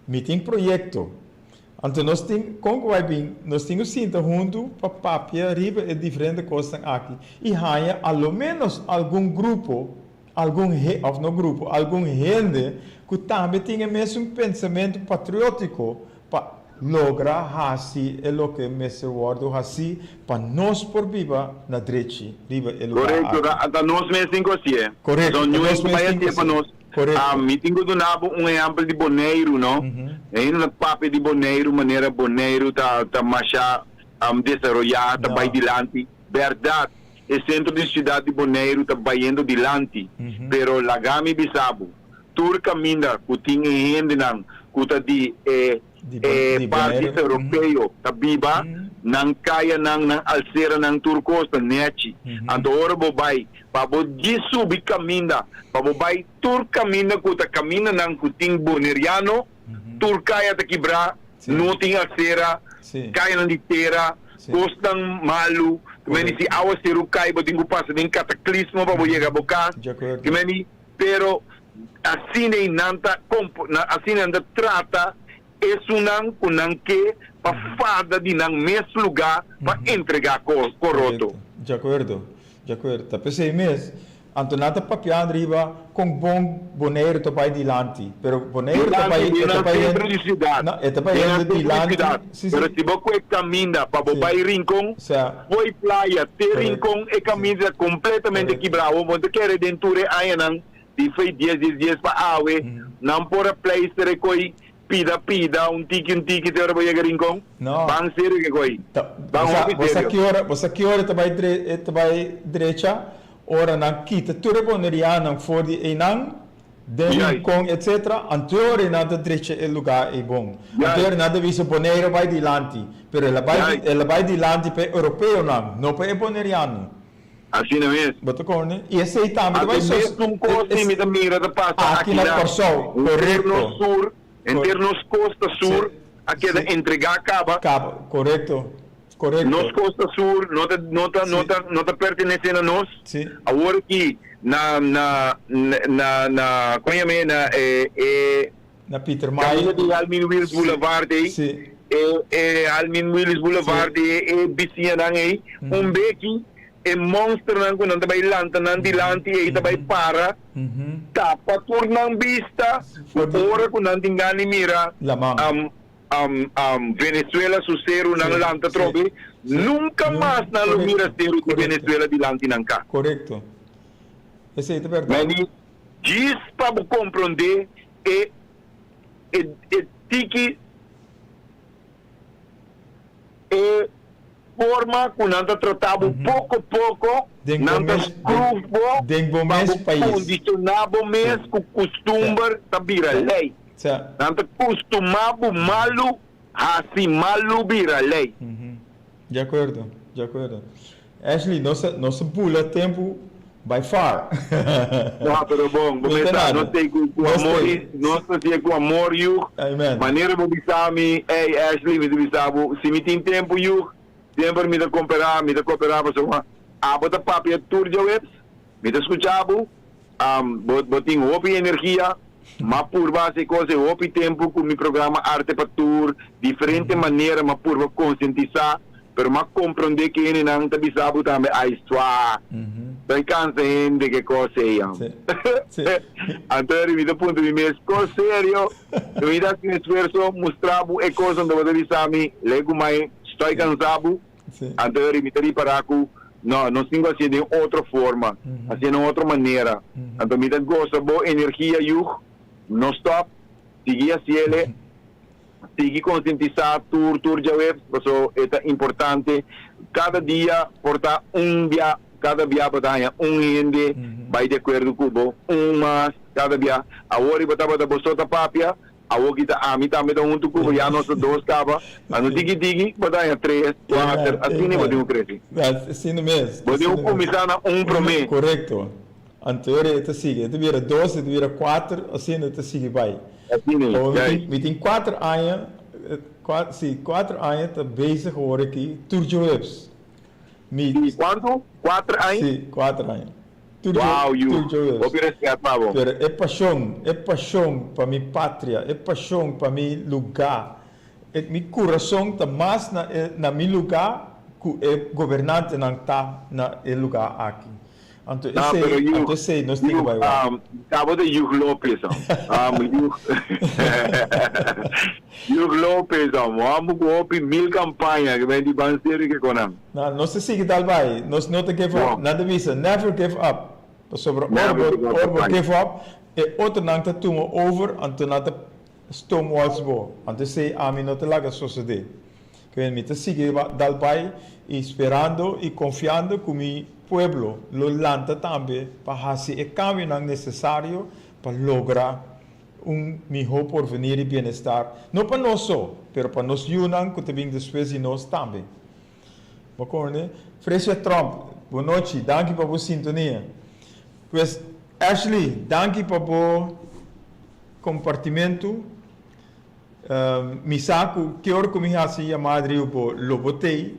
mi tin proyekto. Anto nos tin, kon ku bai bin, nos tin ku sinta huntu pa papia riba e diferente kosnan aki i haña a lo ménos algun grupo, algun he, òf no grupo, algun hende ku tambe tin e mesun pensamentu patriótiko pa logra hasi e loke mester wòrdu hasí pa nos por biba na drechi riba e lugá Korekto, aki. ta, ta nos mes tin ku hasié. Korekto, Pasobra ta niun nos hende ku mes bai tin ku hasié pa hasié. nos. Korekto. Ah, mi tin ku duna bo un ehèmpel di Boneiru, no? Hende ta papia di Boneiru manera Boneiru ta, ta masha desaroyá, ta bai No. dilanti. Bèrdat, e sentro di siudat di Boneiru ta bayendo dilanti, pero laga mi bisa bo, tur kaminda ku tin e hendenan ku ta di e e parti europeo ta biba, nan kayanan, nan alseranan, tur kos ta nèchi. Anto ora bo bai pa bo djis subi kaminda, pa bo bai tur kaminda ku ta kamindanan ku tin boneriano, tur kaya ta kibrá, no tin alsera, kayanan di tera, kosnan malu. Ki si awaseru kai bo tin ku pasa den kataklismo pa bo yega bo kas. Ki Pero asina ei nan ta asina nan ta trata esunnan ku nan ke pa fada di nan mes lugá pa entregá koroto. Korekto, di akuerdo, di akuerdo. Ta p'esei mes, anto nan ta papiando riba kon bon Boneiru ta bai dilanti, pero Boneiru ta bai, Dilanti e ta den nan bai sentro di siudat, no, e ta bai den nan hende sentro di dilanti, siudat. si, Pero si. si bo kue kaminda pa bo Si. bai Rincon, Sa. fo'i playa te Korekto, Rincon e si. kaminda ta kompletamente Korekto. kibrá. Awor bo ta kere den tur e añanan di fei dies dies dies pa awe, nan por a pleister e koi pida pida, un tiki un tiki te ora bo yega Rincon? No. Ban serio ke koi. Ta, Ban bo sa, hopi bo sa serio. ki ora, bo sa ki ora ta bai dre, e ta bai drecha? Ora nan kita tur e bonerianan for di einan, den Juist. Rincon etc. Anteor nan ta drecha e lugar ei bon. Juist. Anteor nan ta bisa Boneiru bai dilanti, pero el a bai, Juist. el a bai dilanti pa e europeonan, no pa e boneriano. Asina mes. Bo ta kòrda? I esei tambe ta Anto bai sos, mesun kos es, si mi ta mira ta pasa aki na akinan. Kòrsou, Henter nos korekto. sur, henter nos kosta sur Sí, a keda sí. entregá kaba. Kaba, korekto, korekto. Nos kosta sur no ta no ta no Sí. ta no ta pertenesé na nos. Sí. Awor aki na na na na kon yam'é na e e Na Pietermaai. kaminda di Almin Willis Sí, Boulevard ei, sí. e e Almin Willis Boulevard Sí. ei e bisiñanan ei un beki e monsternan ku nan ta bai lanta nan dilanti ei ta bai para tapa tur nan bista ku ora ku nan tin gana di mira Venezuela su serunan lanta atrobe nunka mas nan lo mira seru di Venezuela dilanti nan ka. Korekto. Esei ta bèrdat. Meni, djis pa bo komprondé e e tiki. E forma ku nan ta trata bo poko poko, nan ta skruf bo pa bo kondishoná bo mes ku kustumber ta bira lei. Nan ta kustumá bo malu hasi malu bira lei. Di akuerdo, di akuerdo. Ashley, nos a nos a bula tempu by far. No, pero bon, bo No ta mester nada. nos tei ku ku Nos amor tei. i nos ta si'e ku amor yuh. Amen. Manera bo bisa mi, ey Ashley, mi ta bisa bo, si mi tin tempu yuh, semper mi ta komperá, mi ta koperá pasobra abo ta papia tur djaweps, mi ta skucha bo, am, bo bo tin hopi energia, m'a purba hasi e kos e hopi tempu ku mi programa Arte pa Tur, diferente manera m'a purba konsientisá Pero m'a comprende ke hendenan ta bisa bo tambe, ay swa, ta e cansa hende ke cos ey am. Anto eri mi ta puntra mi mes, cos serio? Mi ta haci un esfuerzo mustra bo e cos anto bo ta bisa mi, ley cu mai stoy cansa bo. Anto eri mi ta ripara cu no, nos tin cu hacié den otro forma, hacié den otro manera. Anto mi ta goza bo energia yuh, no stop, sigui haciele. Sigui konsientisá tur tur djaweps paso e ta importante. Kada dia por ta un bia, kada bia bo ta haña un hende bai di akuerdo ku bo, un mas kada bia. Awor riba tabata bo so ta papia, awor ki ta ami tambe ta huntu ku bo, ya nos ta dos kaba. Anto tiki tiki bo ta haña tres, kuater, asina bo tin ku krese. Asina mes. Bo tin ku kuminsá na un promé. Korekto. Anto e ta sigui, e ta bira dos, e ta bira kuater, asina e ta sigui bai. Asina Awor mi juist. tin, mi tin kuater aña, kua, si, kuater aña ta bezig awor aki tur djoeps. Mi. Si, kuantu? Kuater aña? Si, kuater aña. Tur djo, Wow, yu. tur djoeps. Hopi respet pa bo. Pero e pashon, e pashon pa mi patria, e pashon pa mi lugá. E mi kurason ta mas na e na mi lugá ku e gobernantenan ta na e lugá aki. Anto No, pero esei, Hugh, anto esei nos tin ku Hugh, bai wak. um, cabo de Hugh Lopez, um, um, Hugh, Hugh Lopez, um, amo ku hopi mil campaña que ben di ban serio ke konan. Na, nos ta sigui dal bai. Nos no ta give up. Bon, Nan ta bisa, never give up. Pasobra ora never bo, give up ora bo campaña. give up, e otronan ta tuma over, anto nan ta Stonewalls bo, anto esei ami no ta laga sosodé. Kende mi ta sigui dal bai i sperando i konfiando ku mi pueblo lo lanta tambe pa hasi e kambionan nesesario pa logra un mihó porvenir i bienestar, no pa nos so, pero pa nos yunan ku ta bin despues di nos tambe. Bo komprendé? Fresia Tromp, bo nochi, danki pa bo sintonia. Pues, Ashley, danki pa bo. Kompartimentu, Mi sa ku ki ora ku mi hasi yamada riba bo, lo bo tei.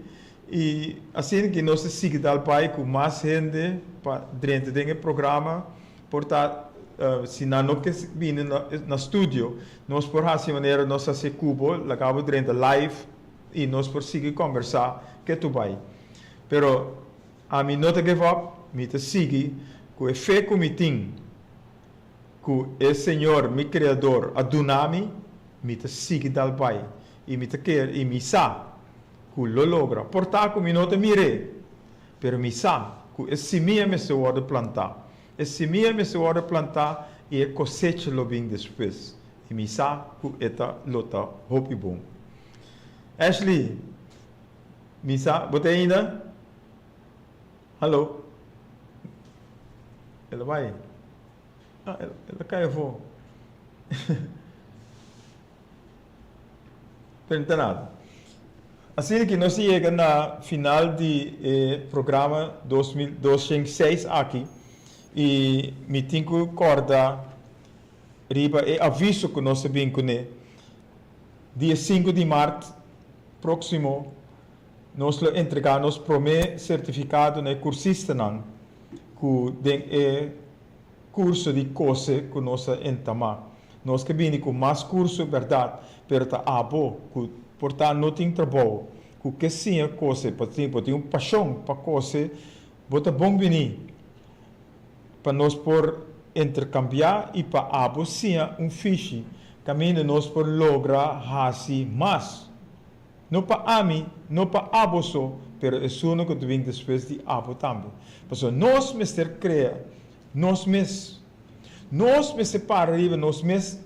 I asina ki nos ta sigui dal bai ku mas hende pa drenta den e programa. Por ta si nan no ke bini na studio, nos por hasi manera nos hasi ku bo, laga bo drenta live i nos por sigui kombersá ke tu bai. Pero ami no ta give up, mi ta sigui ku e fe ku mi tin. Ku e Señor, mi Kreador, a duna mi, mi ta sigui dal bai, i mi ta kere, i mi sa ku lo logra. Por ta ku mi no ta mir'é, pero mi sa ku e simia mester wòrdu plantá. E simia mester wòrdu plantá i e kosecha lo bin despues, i mi sa ku e ta lo ta hopi bon. Ashley, mi sa, bo ta ainda? Hallo. El a bai. Ah, el, el a kai afó. Pero no ta nada. Asina ki nos a yega na final di e programa 2206 aki i mi tin ku kòrda riba e aviso ku nos a bin kuné dia sinku di mart próksimo. Nos lo entregá nos promé sertifikado na e kursistanan ku den e kurso di kose ku nos a entamá. Nos ke bini ku mas kurso bèrdat, pero ta abo ku por ta no tin trabou, ku ke siña kose, pasobra bo tin un pashon pa kose, bo ta bon bini pa nos por interkambiá i pa abo siña un fishi kaminda nos por logra hasi mas. No pa ami, no pa abo so, pero esunnan ku ta bin despues di abo tambe. Pasobra nos mester krea nos mes. Nos mester para riba nos mes,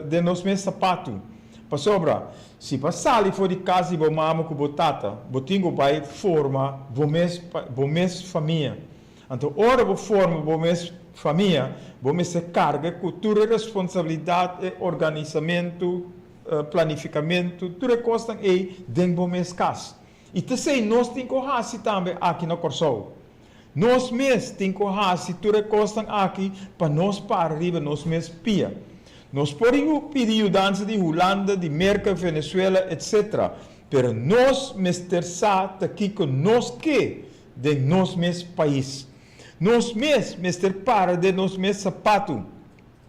den nos mes sapatu. Pasobra, si bo a sali for di kas di bo mama ku bo tata, bo tin ku bai forma bo mes, bo mes famia. Anto ora bo forma bo mes famia, bo mester karga ku tur e responsabilidat, e organisamentu, planifikamentu, tur e kosnan ei den bo mes kas. I t'esei nos tin ku hasi tambe aki na Kòrsou. Nos mes tin ku hasi tur e kosnan aki pa nos para riba nos mes pia. Nos por pidi yudansa di Hulanda, di Merka, Venezuela, etc. Pero nos mester sa ta kiko nos ke den nos mes pais. Nos mes mester para den nos mes sapatu.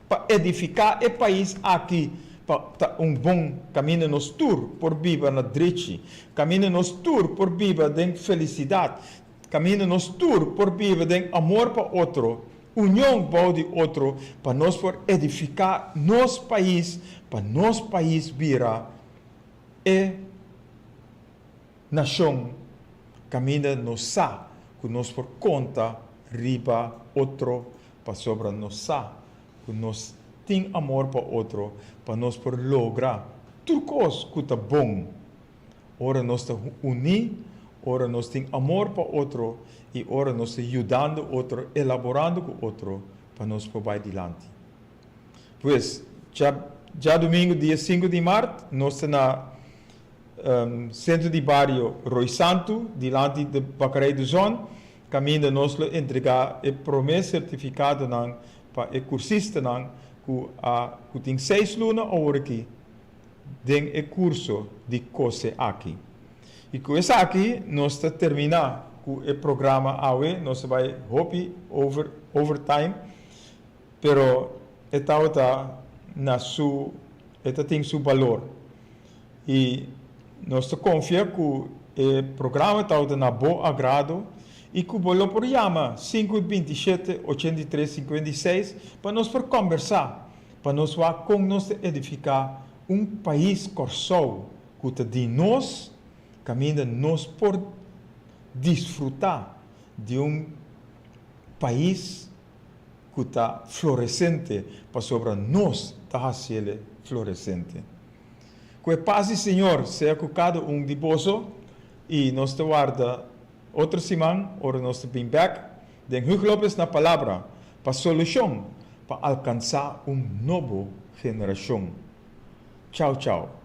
Pa edifiká e pais aki pa ta un bon kaminda nos tur por biba na drechi, kaminda nos tur por biba den felisidat, kaminda nos tur por biba den amor pa otro, union bou di otro, pa nos por edifiká nos pais, pa nos pais bira e nashon kaminda nos sa ku nos por konta riba otro Pasobra nos sa ku nos tin amor pa otro pa nos por logra tur kos ku ta bon. Ora nos ta uní, ora nos tin amor pa otro i ora nos ta yudando otro, elaborando ku otro pa nos por bai dilanti. Pues, djadumingu dia sinku di mart nos ta na Sentro di Bario Rooi Santu dilanti di Bakarij de Zon. Kaminda nos lo entregá e promé sertifikadonan pa e kursistanan ku a ku tin seis luna aworakí den e kurso di kose aki. I ku esaki nos ta terminá ku e programa awe, nos a bai hopi over overtime, pero e tabata na su e ta tin su balor. I nos ta konfia ku e programa tabata na bo agrado i ku bo lo por yama 5 27 83 56 pa nos por kòmbersá, pa nos wak kon nos ta edifiká un pais Kòrsou ku ta di nos, kaminda nos por disfrutá di un pais ku ta floresente pasobra nos ta hasiele floresente. Ku e pas di Señor sea ku kada un di boso i nos ta warda otro siman ora nos ta bin bèk den Huug Lopez na Palabra pa solushon pa alkansá un nobo generashon. Chao chao.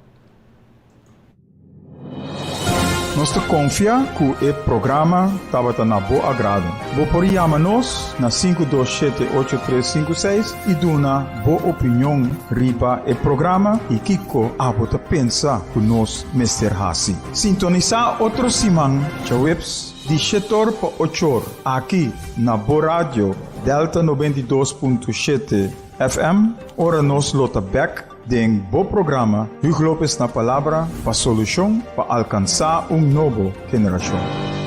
Nos ta konfia ku e programa tabata na bo agrado. Bo por yama nos na 527 8356 i duna bo opinion riba e programa i kiko abo ta pensa ku nos mester hasi. Sintonisá otro siman djaweps di shetor pa ochor aki na bo radio Delta 92.7 FM ora nos lo ta bèk Den bo programa Huug Lopez na Palabra pa solushon pa alkansá un nobo generashon.